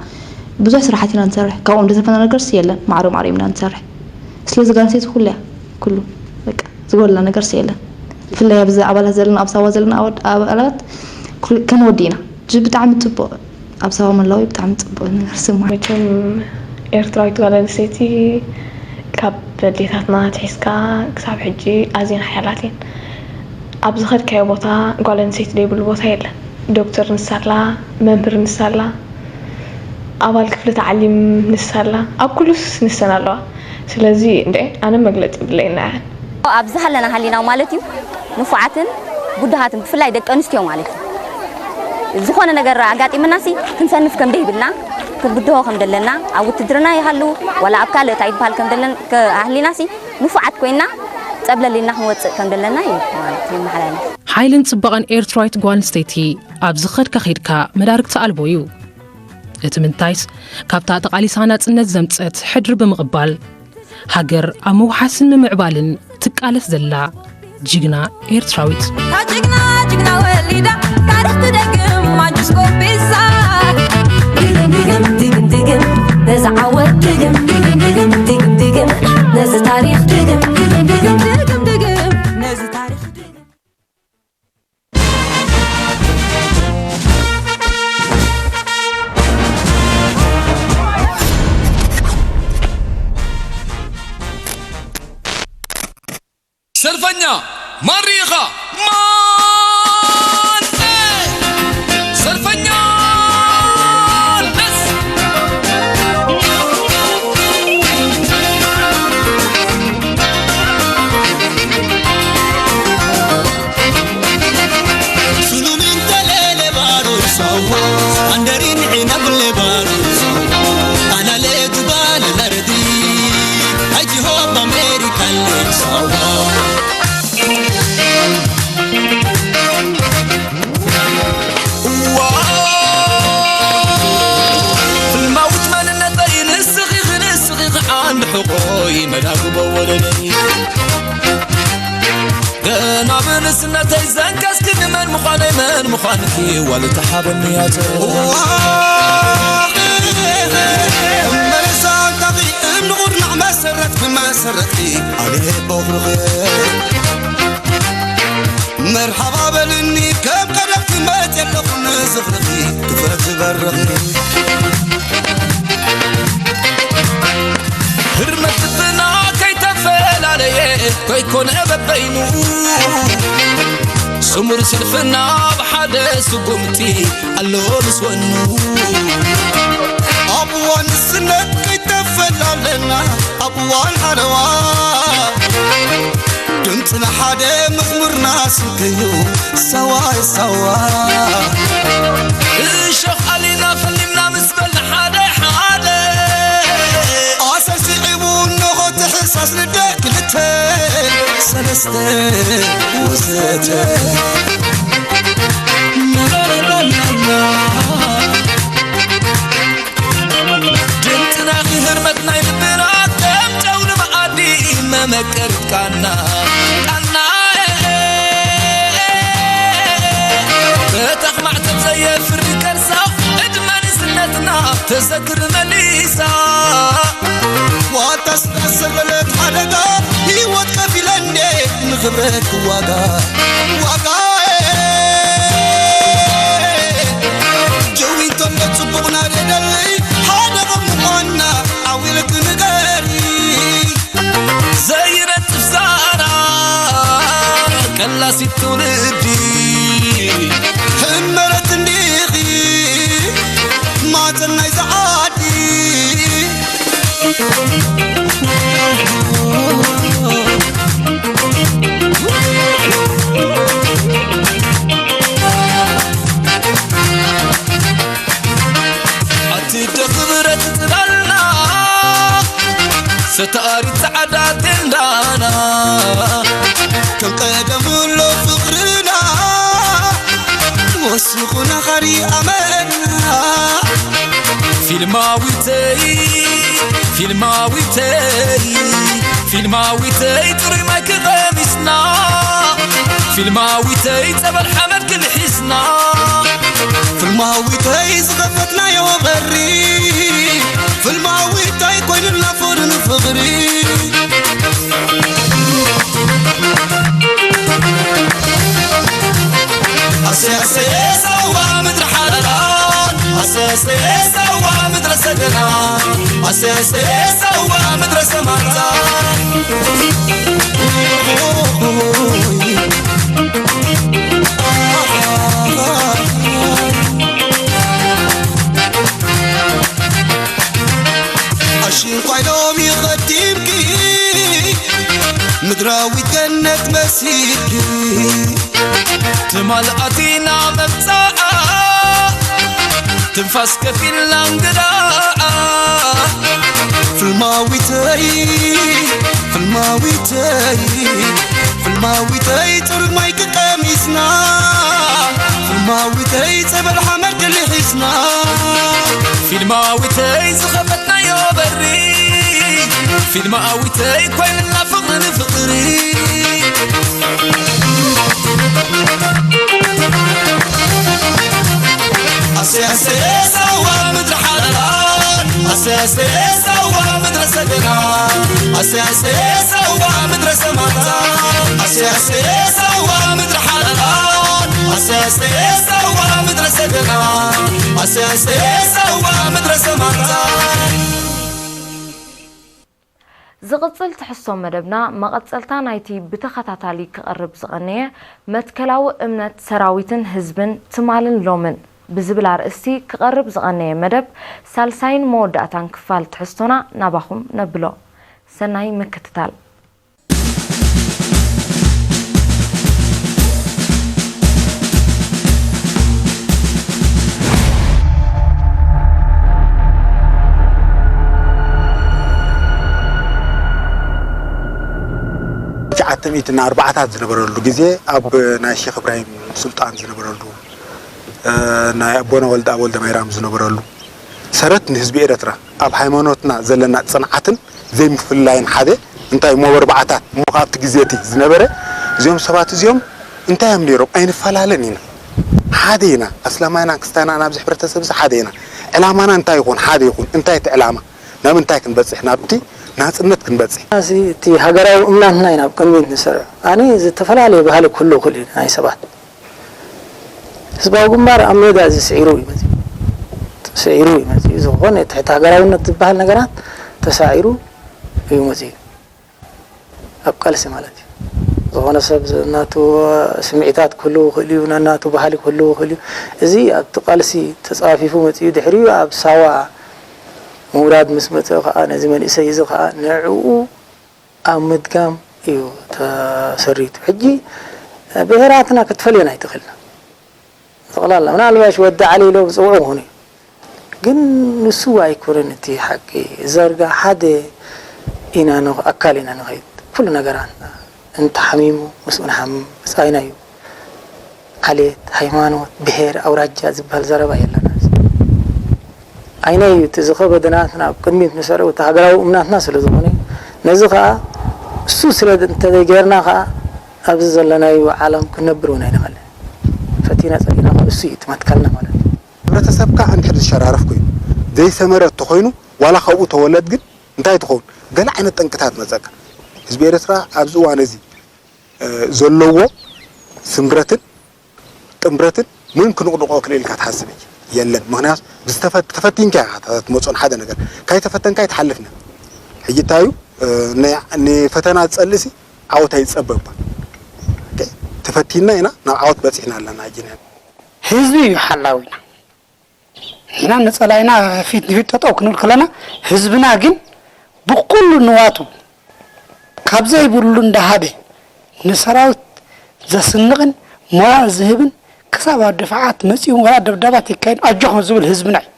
ብዙሕ ስራሓት ኢና ንሰርሕ። ካብኦም ዘትርፈና ነገርስ የለን። ማዕረ ማዕረ እዮም ኢና ንሰርሕ። ስለዚ ጓል ኣንስተይቲ ኩሉ እያ። ኩሉ በቃ ዝጎድላ ነገርስ የለን። ብፍላይ ኣብዚ ኣባላት ዘለና ኣብ ሳዋ ዘለና ኣባላት ከነወዲ ኢና። ሕጂ ብጣዕሚ ፅቡቕ ኣብ ሳዋ ምህላወይ ብጣዕሚ ፅቡቕ ነገር ይስማዕ። መቸም ኤርትራዊት ጓል ኣንስተይቲ ካብ ኣዴታትና ኣትሒዝካ ክሳብ ሕጂ ኣዝየን ሓያላት እየን። ኣብ ዝኸድካዮ ቦታ ጓል ኣንስተይቲ ዘይብሉ ቦታ የለን። ዶክተር ንሳ ኣላ፣ መምህር ንሳ ኣላ፣ ኣባል ክፍሊ ተዓሊም ንሳ ኣላ፣ ኣብ ኩሉስ ንሰን ኣለዋ። ስለዚ እንድዒ ኣነ መግለጺ የብለይን ንዐን። ኣብ ዝሃለና ሃሊና ማለት እዩ ንፉዓትን ብዱሃትን ብፍላይ ደቂ ኣንስትዮ ማለት እዩ ዝኾነ ነገር ኣጋጢምናሲ ክንሰንፍ ከም ደይብልና ክንብድሆ ከም ደለና ኣብ ውትድርና ይሃሉ ዋላ ኣብ ካልእ እንታይ ይበሃል ከም ደለን ሃሊናሲ ንፉዓት ኮይና ጸብለል ኢልና ክንወጽእ ከም ደለና እዩ ማለት የመሓላልፍ። ሓይልን ጽባቐን ኤርትራዊት ጓል ኣንስተይቲ ኣብ ዝኸድካ ኸይድካ መዳርግቲ ኣልቦ እዩ። እቲ ምንታይስ፣ ካብታ ተቓሊሳ ናጽነት ዘምጸት ሕድሪ ብምቕባል፣ ሃገር ኣብ ምውሓስን ምምዕባልን ትቃለስ ዘላ ጅግና ኤርትራዊት። እታ ጅግና ጅግና ወሊዳ ታሪኽ ትደግም ማንቹስ ጎቢዛ። ድግም ድግም ድግም ድግም ነዚ ዓወት ድግም ድግም ድግም ድግም ድግም ነዚ ታሪኽ ድግም ድግም ድግም ድግም ድግም ነዚ ታሪኽ ድግም። ሰልፈኛ ማን ርኢኻ ማን እንድሕቆይ መዳግቦ ወለለይ ገና ብንስነተይ ዘንቀስክኒ መን ምዃነይ መን ምዃንኪ ዋልታ ሓበንያተ መረሳንታኺ እምንቑርናዕ መሰረትኪ መሰረትኪ ኣቤት በኹርኺ መርሓባ በልኒ ከም ቀደምኪ መፅእ ኣለኹ ንዝኽርኺ ክፈት ዝበርኽኒ ህርመት ልብና ከይተፈላለየ ከይኮነ በበይኑ ስሙር ስልፍና ብሓደ ስጉምቲ ኣሎ ምስ ወኑ ኣብ እዋን ንስነት ከይተፈላለና ኣብ እዋን ሓለዋ ድምፅና ሓደ መዝሙርና ስንከዩ ሰዋ ሰዋ እሾኽ ኣሊና ፈሊምና ምስ በልና ሓደ ሓደ ኣሰር ስዒቡ እንሆ ትሕሳስ ልደ ክልተ ሰለስተ ወዘተ ድምፅና ክህርመት ናይ ልብና ከም ጨው ንመኣዲ መመቀሪ ቃና ቃና በታኽ ማዕተብ ዘየፍሪ ከርሳ ዕድመ ንስነትና ተዘክር መሊሳ ዋልታ ስታሰር በለት ሓደጋ ህይወት ከፊለ እንዴ ንኽብረት ክዋጋ ዋጋ ጀዊ እንተሎ ጽቡቕና ደደሊ ሓደ ከምዃንና ዓዊልክ ንገሪ ዘይነጥፍ ዛና ቀላሲት ትውልዲ ሕመረት እንዲኺ ማፀን ናይ ዝዓዲ ኣቲ ዶ ክብረት ጽላልና ፈጣሪ ጻዕዳ ቴንዳና ከም ቀደም ኣሎ ፍቕርና ወሲኹና ኻሪ ኣመና ፊልማዊተይ ፊልማዊተይ ፊልማዊተይ ጥሩይ ማይ ክቐሚስና ፊልማዊተይ ጸበል ሓመድ ክልሒስና ፍልማዊተይ ዝኸፈትናዮ በሪ ፍልማዊተይ ኮይኑና ፍቕሪ ንፍቕሪ ኣሰያሰየ ሳዋ ምድሪ ሓላላት ኣሰያሰየ ሳዋ ምድሪ ሰገና ኣሰያሰየ ሳዋ ምድሪ ሰማርታ ኣሽንኳይ ሎሚ ቐዲምኪ ምድራዊት ገነት መሲልኪ ትማል ኣቲና መብጻዓ ትንፋስ ከፊልና እንግዳዓ ፍልማዊተይ ፍልማዊተይ ፍልማዊተይ ጥሩይ ማይ ክቀሚስና ፍልማዊተይ ጸበል ሓመድ ክልሒስና ፊልማዊተይ ዝኸፈትናዮ በሪ ፊልማዊተይ ኮይንና ፍቕሪ ንፍቕሪ ኣሰያሰየ ሳዋ ምድሪ ሓላላት ኣሰያሰየ ሳዋ ምድሪ ሰገና ኣሰያሰየ ሳዋ ምድሪ ሰማርታ ኣሰያሰየ ሳዋ ምድሪ ሓላላት ኣሰያሰየ ሳዋ ምድሪ ሰገና ኣሰያሰየ ሳዋ ምድሪ ሰማርታ ዝቕጽል ትሕዝቶ መደብና መቐጸልታ ናይቲ ብተኸታታሊ ክቐርብ ዝቐነየ መትከላዊ እምነት ሰራዊትን ህዝብን ትማልን ሎምን ብዝብል ኣርእስቲ ክቐርብ ዝቐነየ መደብ ሳልሳይን መወዳእታን ክፋል ትሕዝቶና ናባኹም ነብሎ። ሰናይ ምክትታል። ትሽዓተ ሚእትን ኣርባዓታት ዝነበረሉ ግዜ ኣብ ናይ ሼክ እብራሂም ሱልጣን ዝነበረሉ ናይ ኣቦና ወልደኣብ ወልደማርያም ዝነበረሉ ሰረት ንህዝቢ ኤረትራ ኣብ ሃይማኖትና ዘለና ጽንዓትን ዘይምፍልላይን ሓደ እንታይ እሞ በርባዕታት እሞ ኣብቲ ግዜ እቲ ዝነበረ እዚኦም ሰባት እዚኦም እንታይ እዮም ነይሮም? ኣይንፈላለን ኢና። ሓደ ኢና። ኣስላማይናን ክስታናን ኣብዚ ሕብረተሰብ እዚ ሓደ ኢና። ዕላማና እንታይ ይኹን? ሓደ ይኹን። እንታይ እቲ ዕላማ? ናብ እንታይ ክንበጽሕ? ናብቲ ናጽነት ክንበጽሕ። እዚ እቲ ሃገራዊ እምናትና ኢና ኣብ ቅድሚት ንሰርዕ። ኣነ ዝተፈላለየ ባህሊ ክህሉ ይኽእል እዩ ናይ ሰባት። ህዝባዊ ግንባር ኣብ ሜዳ እዚ ስዒሩ እዩ መጺኡ። ስዒሩ እዩ መጺኡ። ዝኾነ ትሕቲ ሃገራውነት ዝበሃል ነገራት ተሳዒሩ እዩ መጺኡ። ኣብ ቃልሲ ማለት እዩ። ዝኾነ ሰብ ዝ-፣ ናቱ ስምዒታት ክህልዎ ይኽእል እዩ፣ ናናቱ ባህሊ ክህልዎ ይኽእል እዩ። እዚ ኣብቲ ቃልሲ ተጻፊፉ መጺኡ፣ ድሕሪኡ ኣብ ሳዋ ምውራድ ምስ መጸ ከኣ፣ ነዚ መንእሰይ እዚ ከኣ ንዕኡ ኣብ ምድጋም እዩ ተሰሪቱ። ሕጂ ብሄራትና ክትፈልየን ኣይትኽእልና። ጠቕላላ ምናልባሽ ወዲ ዓሊ ኢሎ ብጽውዑ ክኾኑ እዩ። ግን ንሱ ኣይኮነን እቲ ሓቂ። ዘርጋ ሓደ ኢና ንኽ-፣ ኣካል ኢና ንኸይድ። ኩሉ ነገራትና እንተሓሚሙ ምስኡ ንሓምም ብጻይና እዩ። ዓሌት፣ ሃይማኖት፣ ብሄር፣ ኣውራጃ ዝበሃል ዘረባ የለና። ኣይነ እዩ እቲ ዝኸበደ ናትና ኣብ ቅድሚት ንሰርዑ እቲ ሃገራዊ እምናትና ስለ ዝኾነ፣ ነዚ ኸኣ እሱ ስለ እንተዘይገርና ኸኣ ኣብዚ ዘለናዮ ዓለም ክንነብር እውን ኣይንኽእልን። ፈቲና ጸሊእና ኸኣ እሱ እዩ እቲ መትከልና ማለት እዩ። ሕብረተሰብካ እንድሕር ዝሸራረፍ ኮይኑ፣ ዘይሰመረ እንተኾይኑ፣ ዋላ ካብኡ ተወለድ ግን እንታይ ትኸውን? ገለ ዓይነት ጠንቅታት መጸካ። ህዝቢ ኤርትራ ኣብዚ እዋን እዚ፣ እ፣ ዘለዎ ስምረትን ጥምረትን መን ክንቕንቖ ክልእል ኢልካ ትሓስብ? የለን። ምኽንያቱ ብዝተፈ-፣ ተፈቲንካ ኢኻ ትመጾ ንሓደ ነገር። ካይተፈተንካ ኣይትሓልፍን። ሕጂ እንታይ እዩ? እ፣ ን-፣ ንፈተና ዝጸልእሲ ዓወት ኣይጸበባ። ኦኬ? ተፈቲንና ኢና ናብ ዓወት በጺሕና ኣለና። ሕጂ ናይ ህዝቢ እዩ ሓላዊና። ንሕና ንጸላኢና ፊት ንፊት ጠጠው ክንብል ከለና፣ ህዝብና ግን ብኩሉ ንዋቱ ካብ ዘይብሉ እንዳሃበ ንሰራዊት ዘስንቕን ሞራል ዝህብን ክሳብ ኣብ ድፋዓት መጺኡ ዋላ ደብዳባት ይካየድ ኣጆኹም ዝብል ህዝብና እዩ።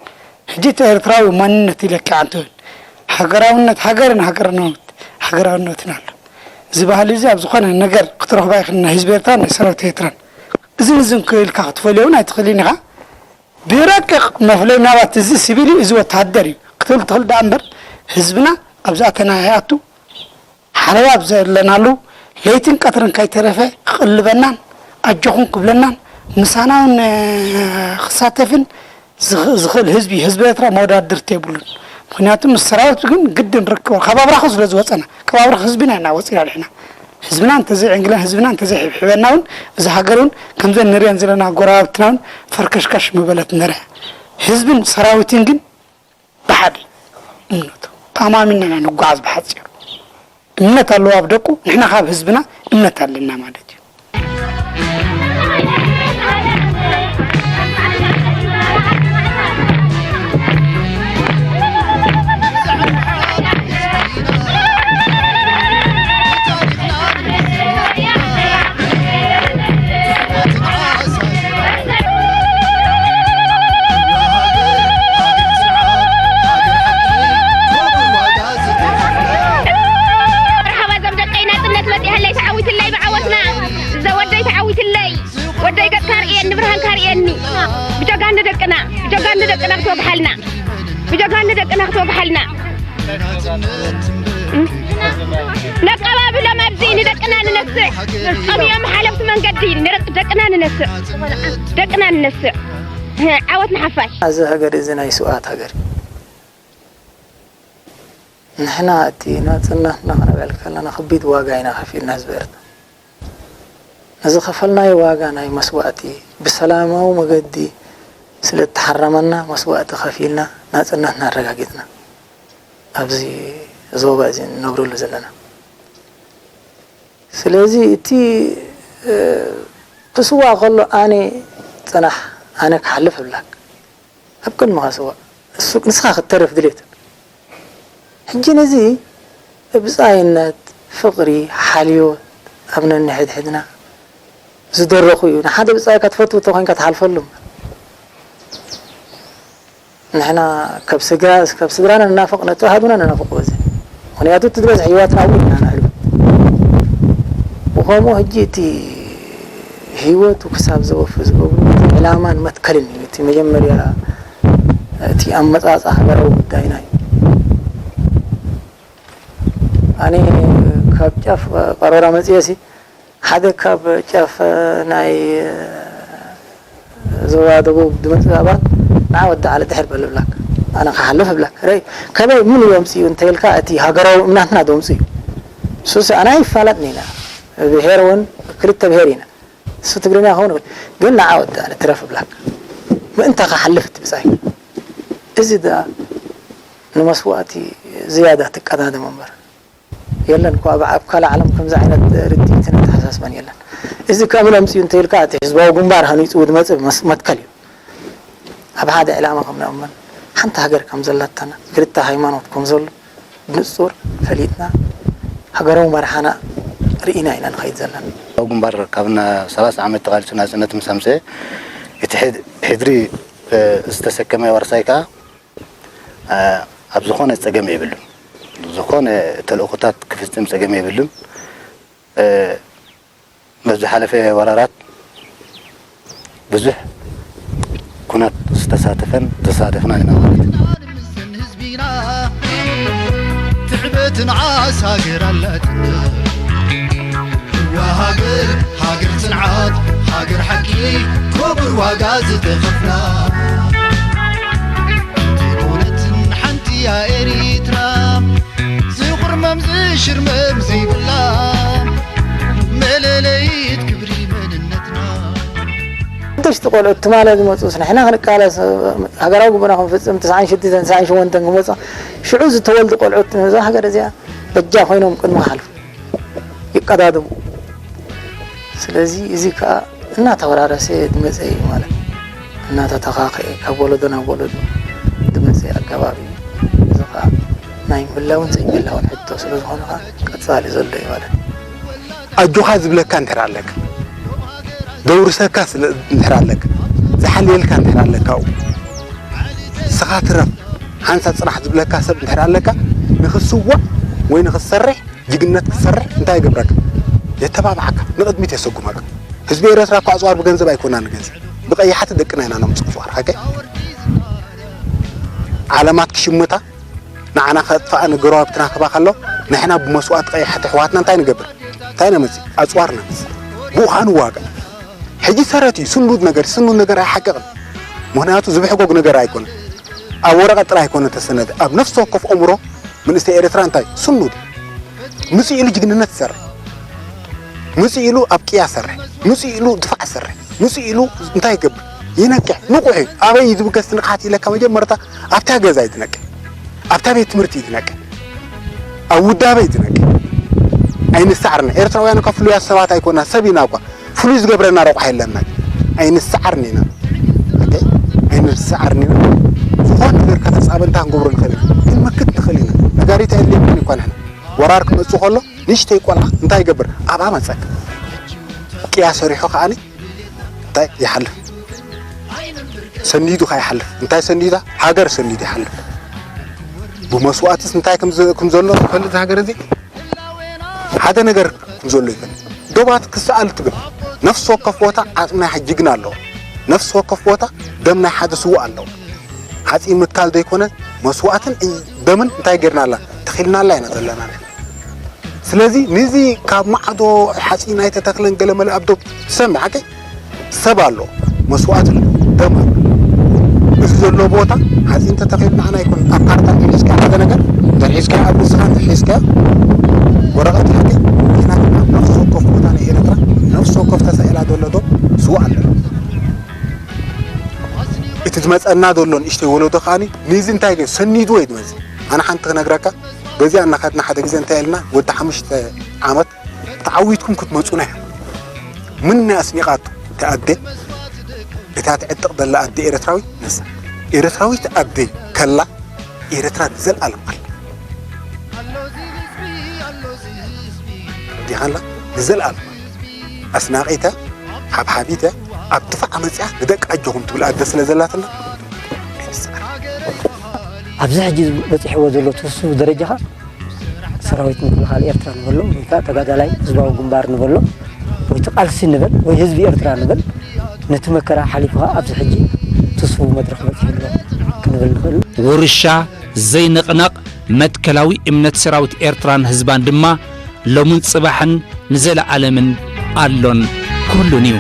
ሕጂ እቲ ኤርትራዊ ማንነት ኢለካ ኣንተ እውን ሃገራውነት ሃገርን ሃገርነት ሃገራውነትን ኣሎ። እዚ ባህሊ እዚ ኣብ ዝኾነ ነገር ክትረኽባ ይኽእል ናይ ህዝቢ ኤርትራን ናይ ሰራዊት ኤርትራን። እዝን እዝን ክኢልካ ክትፈልዮ እውን ኣይትኽእልን ኢኻ። ብረቂቕ መፍለይ ምናልባት እዚ ሲቪል እዩ፣ እዚ ወተሃደር እዩ ክትብል ትኽእል ደኣ እምበር ህዝብና ኣብዚ ኣተና ይኣቱ ሓለዋ ኣብ ዘለናሉ ለይትን ቀትርን ከይተረፈ ክቕልበናን ኣጆኹም ክብለናን ምሳና እውን፣ እ፣ ክሳተፍን ዝኽ-፣ ዝኽእል ህዝቢ፣ ህዝቢ ኤርትራ መወዳድርቲ የብሉን። ምኽንያቱ ምስ ሰራዊት ግን ግድን ርክብ ካብ ኣብራኹ ስለ ዝወፀና፣ ካብ ኣብራኽ ህዝብና ኢና ወፂና ኣልሕና። ህዝብና እንተዘይዕንግለን፣ ህዝብና እንተዘይሕብሕበና እውን እዛ ሃገር እውን ከምዘን ንሪአን ዘለና ጎረባብትና እውን ፈርከሽካሽ ምበለት ነረ። ህዝብን ሰራዊትን ግን ብሓደ እምነቱ ተኣማሚንና ኢና ንጓዓዝ። ብሓፂሩ እምነት ኣለዎ ኣብ ደቁ፣ ንሕና ካብ ህዝብና እምነት ኣለና ማለት እዩ። መርሓባ ዞም ደቀይ፣ ናጽነት መጺኣለይ፣ ተዓዊትለይ ብዓወትና። እዛ ወደይ ተዓዊትለይ፣ ወደይ ገጽካ ርእየኒ፣ ብርሃንካ ርእየኒ። ብጀጋኑ ደቅና፣ ብጀጋኑ ደቅና ክትወግሓልና፣ ብጀጋኑ ደቅና ክትወግሓልና። ነቀባብሎም ኣብዚ ንደቅና ንነስዕ። ጸሚኦም ሓለፍቲ መንገዲ ንደቅ-፣ ደቅና ንነስዕ። ደቅና ንነስዕ። ዓወት ንሓፋሽ። እዚ ሃገር እዚ ናይ ስውኣት ሃገር እዩ። ንሕና እቲ ናጽነትና ክነብዕል ከለና ከቢድ ዋጋ ኢና ከፊልና ህዝቢ ኤርትራ። ንዝኸፈልናዮ ዋጋ ናይ መስዋእቲ ብሰላማዊ መገዲ ስለ እተሓረመና መስዋእቲ ከፊልና ናጽነትና ኣረጋጊጽና። ኣብዚ ዞባ እዚ ንነብረሉ ዘለና። ስለዚ እቲ፣ እ፣ ክስዋእ ከሎ ኣነ ጽናሕ፣ ኣነ ክሓልፍ እብላክ። ኣብ ቅድመኻ ስዋእ። እሱ ንስኻ ክትተርፍ ድሌት። ሕጂ ነዚ ብጻይነት፣ ፍቕሪ፣ ሓልዮት ኣብ ነንሕድሕድና ዝደረኹ እዩ። ንሓደ ብጻይካ ትፈትው እንተኾይንካ ትሓልፈሉ እምበር። ንሕና ካብ ስጋ-፣ ካብ ስድራና ንናፍቕ፣ ነቲ ኣሃዱና ንናፍቕ በዚ። ምኽንያቱ እቲ ዝበዝሐ ህይወትና ኣብኡ ኢና ነሕልፎ። ብኸምኡ ሕጂ እቲ ህይወቱ ክሳብ ዘወፊ ዝገብሩ እቲ ዕላማን መትከልን እዩ። እቲ መጀመርያ እቲ ኣመጻጽኣ ሃገራዊ ጉዳይና እዩ። ኣነ ካብ ጫፍ ቀሮራ መፅኤ ሲ ሓደ ካብ ጫፍ ናይ ዞባ ደቡብ ዝመፅእ ኣባል ንዓ ወዲ ዓለ ድሕር በል እብላክ ኣነ ክሓልፍ እብላክ ረይ ከበይ ምሉ የምፅኡ እንተይልካ እቲ ሃገራዊ እምናትና ደምፁ እዩ። ሱስ ኣነ ኣይፋለጥን ኢና ብሄር እውን ክልተ ብሄር ኢና። እሱ ትግርኛ ክኸውን ይብል ግን ንዓ ወዲ ኣነ ትረፍ እብላክ ምእንታ ክሓልፍ እቲ ብፃይ እዚ ዳ ንመስዋእቲ ዝያዳ ትቀዳደም እምበር የለን እኮ ኣብ ኣብ ካልእ ዓለም ከምዚ ዓይነት ርድኢትን ኣተሓሳስባን የለን። እዚ ከምኡ ኣምፅኡ እንተይልካ እቲ ህዝባዊ ግንባር ሃኒፁ ዝመፅእ መስ- መትከል እዩ። ኣብ ሓደ ዕላማ ከም ንእመን ሓንቲ ሃገር ከም ዘላትና ክልተ ሃይማኖት ከም ዘሎ ብንፁር ፈሊጥና ሃገራዊ መርሓና ርኢና ኢና ንኸይድ ዘለና። ኣብ ግንባር ካብ ሰላሳ ዓመት ተቓሊሱ ናፅነት ምስ ኣምፀ እቲ ሕድሪ ዝተሰከመ ዋርሳይ ከዓ ኣብ ዝኾነ ፀገም የብሉን። ዝኾነ ተልእኾታት ክፍፅም ፀገም የብሉን። መብ ዝሓለፈ ወራራት ብዙሕ ኩናት ዝተሳተፈን ዝተሳተፍናን ኢና ማለት እዩ። ትዕበትን ዓስ ሃገር ኣላትና እዋ ሃገር ሃገር ፅንዓት ሃገር ሓቂ ክቡር ዋጋ ዝተኸፍላ እውነትን ሓንቲ እያ ኤሪትራ ዝቑርመም ዝሽርመም ዘይብላ መለለይት ክብሪ መንነትና ሓደሽቲ ቆልዑት ትማሊ ዝመፁስ ንሕና ክንቃለስ ሃገራዊ ግቡና ክንፍፅም ትስዓን ሽዱሽተን ትስዓን ሸሞንተን ክመፁ ሽዑ ዝተወልዱ ቆልዑት ነዛ ሃገር እዚኣ በጃ ኮይኖም ቅድሚ ክሓልፉ ይቀዳደሙ። ስለዚ እዚ ከዓ እናተወራረሰ ዝመፀ እዩ ማለት እዩ። እናተተኻኸኤ ካብ ወለዶ ናብ ወለዶ ዝመፀ ኣገባብ እዩ። እዚ ከዓ ናይ ምህላውን ዘይምህላውን ሕቶ ስለዝኾነ ከዓ ቀፃሊ ዘሎ እዩ ማለት እዩ። ኣጆኻ ዝብለካ እንድሕር ኣለካ፣ ዘውርሰካ ስለ እንድሕር ኣለካ፣ ዝሓልየልካ እንድሕር ኣለካ፣ ኣብኡ ንስኻ ትረፍ ሓንሳብ ፅናሕ ዝብለካ ሰብ እንድሕር ኣለካ፣ ንኽትስዋእ ወይ ንኽትሰርሕ ጅግንነት ክትሰርሕ እንታይ ይገብረካ? የተባብዓካ፣ ንቕድሚት የሰጉመካ። ህዝቢ ኤረትራ እኮ ኣፅዋር ብገንዘብ ኣይኮናን ንገዝእ፣ ብቐያሕቲ ደቅና ኢና ነምፅእ ኣፅዋር። ሓቀይ ዓለማት ክሽምታ ንዓና ከጥፍኣና ጎረባብትና ክባ ከሎ ንሕና ብመስዋእቲ ቀያሕቲ ኣሕዋትና እንታይ ንገብር? እንታይ ነመፅእ? ኣፅዋር ነመፅእ። ብኡ ከዓ ንዋጋእ። ሕጂ ሰረት እዩ፣ ስኑድ ነገር፣ ስኑድ ነገር ኣይሓቅቕን። ምኽንያቱ ዝብሕጎግ ነገር ኣይኮነን። ኣብ ወረቐት ጥራይ ኣይኮነን ተሰነደ፣ ኣብ ነፍሲ ወከፍ ኣእምሮ መንእሰይ ኤርትራ እንታይ ስኑድ እዩ። ምጽእ ኢሉ ጅግንነት ይሰርሕ፣ ምጽእ ኢሉ ኣብ ቅያ ይሰርሕ፣ ምጽእ ኢሉ ድፋዕ ይሰርሕ፣ ምጽእ ኢሉ እንታይ ይገብር ይነቅሕ፣ ንቑሕ እዩ። ኣበይ እዩ ዝብገስ ንቕሓት ኢለካ መጀመርታ ኣብታ ገዛ እዩ ዝነቅሕ፣ ኣብታ ቤት ትምህርቲ እዩ ዝነቅሕ፣ ኣብ ውዳበ እዩ ዝነቅሕ። ኣይንሳዕርና ኤርትራውያን እኳ ፍሉያት ሰባት ኣይኮና ሰብ ኢና እኳ ፍሉይ ዝገብረና ረቑሓ የለና። ኣይንሰዓርን ኢና። ኦኬ? ኣይንሰዓርን ኢና። ዝኾነ ነገር ከተጻበንታ ክንገብሮ ንኽእል ኢና። ክንመክት ንኽእል ኢና። ነጋሪት ኣየድልየናን እኳ ንሕና። ወራር ክመጽእ ከሎ ንእሽተይ ቆልዓ እንታይ ይገብር? ኣብኣ መጸክ። ቅያ ሰሪሑ ከዓኒ እንታይ ይሓልፍ? ሰኒዱ ከኣ ይሓልፍ። እንታይ ሰኒዳ? ሃገር ሰኒዱ ይሓልፍ። ብመስዋእትስ እንታይ ከም ዘ- ከም ዘሎ ዝፈልጥ ሃገር እዚ ሓደ ነገር ከም ዘሎ ይፈልጥ። ዶባት ክሰኣል ትብል ነፍሲ ወከፍ ቦታ ዓጽሚ ናይ ጅግና ኣለዎ። ነፍሲ ወከፍ ቦታ ደም ናይ ሓደ ስዉእ ኣለዎ። ሓጺን ምትካል ዘይኮነ መስዋእትን ደምን እንታይ ጌርናላ ተኺልናላ ኢና ዘለና ንሕና። ስለዚ ንዚ ካብ ማዕዶ ሓጺን ኣይተተኽለን ገለመለ ኣብ ዶብ ትሰምዕ ሓቀይ ሰብ ኣሎ፣ መስዋእቲ ኣሎ፣ ደም ኣሎ። እዚ ዘሎ ቦታ ሓፂን ተተኺሉ ንዓና ኣይኮነን። ኣብ ካርታ እንድሕር ሒዝካዮ ሓደ ነገር እንድሕር ሒዝካዮ ኣብ ርእስኻ እንድሕር ሒዝካዮ ወረቐት ሓቂ ንሕና ድማ ነፍሲ ወከፍ ቦታ ናይ ኤርትራ ነፍሲ ወከፍ ተሳኢላ ዘሎ ዶ ስዋ ኣለና። እቲ ዝመፀና ዘሎ ንእሽተይ ወለዶ ከዓኒ ንዚ እንታይ ገ- ሰኒድዎ እዩ ዝመፅእ። ኣነ ሓንቲ ክነግረካ ገዚኣ እናኸድና ሓደ ግዜ እንታይ ኢልና ወዲ ሓሙሽተ ዓመት ተዓዊትኩም ክትመፁና ኢኹም። ምነ ኣስኒቓቶ እታ ኣደ፣ እታ ትዕጥቕ ዘላ ኣደ ኤርትራዊት ነሳ። ኤርትራዊት ኣደ ከላ ኤርትራ ንዘልኣለም ኣላ። ዲኻላ ንዘልኣለም ኣላ። ኣስናቒተ ሓብሓቢተ ኣብ ድፋዕ መፅያ ንደቂ ኣጆኹም ትብል ኣደ ስለ ዘላትና ኣይንስዓር። ኣብዚ ሕጂ በፂሕዎ ዘሎ ትውስቡ ደረጃኻ ሰራዊት ምክልኻል ኤርትራ ንበሎ ወይ ከዓ ተጋዳላይ ህዝባዊ ግንባር ንበሎ ወይ እቲ ቃልሲ ንበል ወይ ህዝቢ ኤርትራ ንበል ነቲ መከራ ሓሊፉኻ ኣብዚ ሕጂ ትስፉው መድረኽ በፂሑ ኣሎ ክንብል ንኽእል። ውርሻ ዘይንቕነቕ መትከላዊ እምነት ሰራዊት ኤርትራን ህዝባን ድማ ሎምን ጽባሕን ንዘለኣለምን ኣሎን ክህሉን እዩ።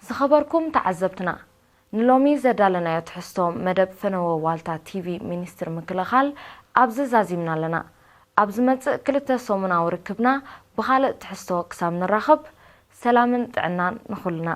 ዝኸበርኩም ተዓዘብትና፣ ንሎሚ ዘዳለናዮ ትሕዝቶ መደብ ፈነወ ዋልታ ቲቪ፣ ሚኒስትሪ ምክልኻል ኣብዚ ዛዚምና ኣለና። ኣብ ዝመጽእ ክልተ ሰሙናዊ ርክብና ብኻልእ ትሕዝቶ ክሳብ ንራኸብ፣ ሰላምን ጥዕናን ንኹልና።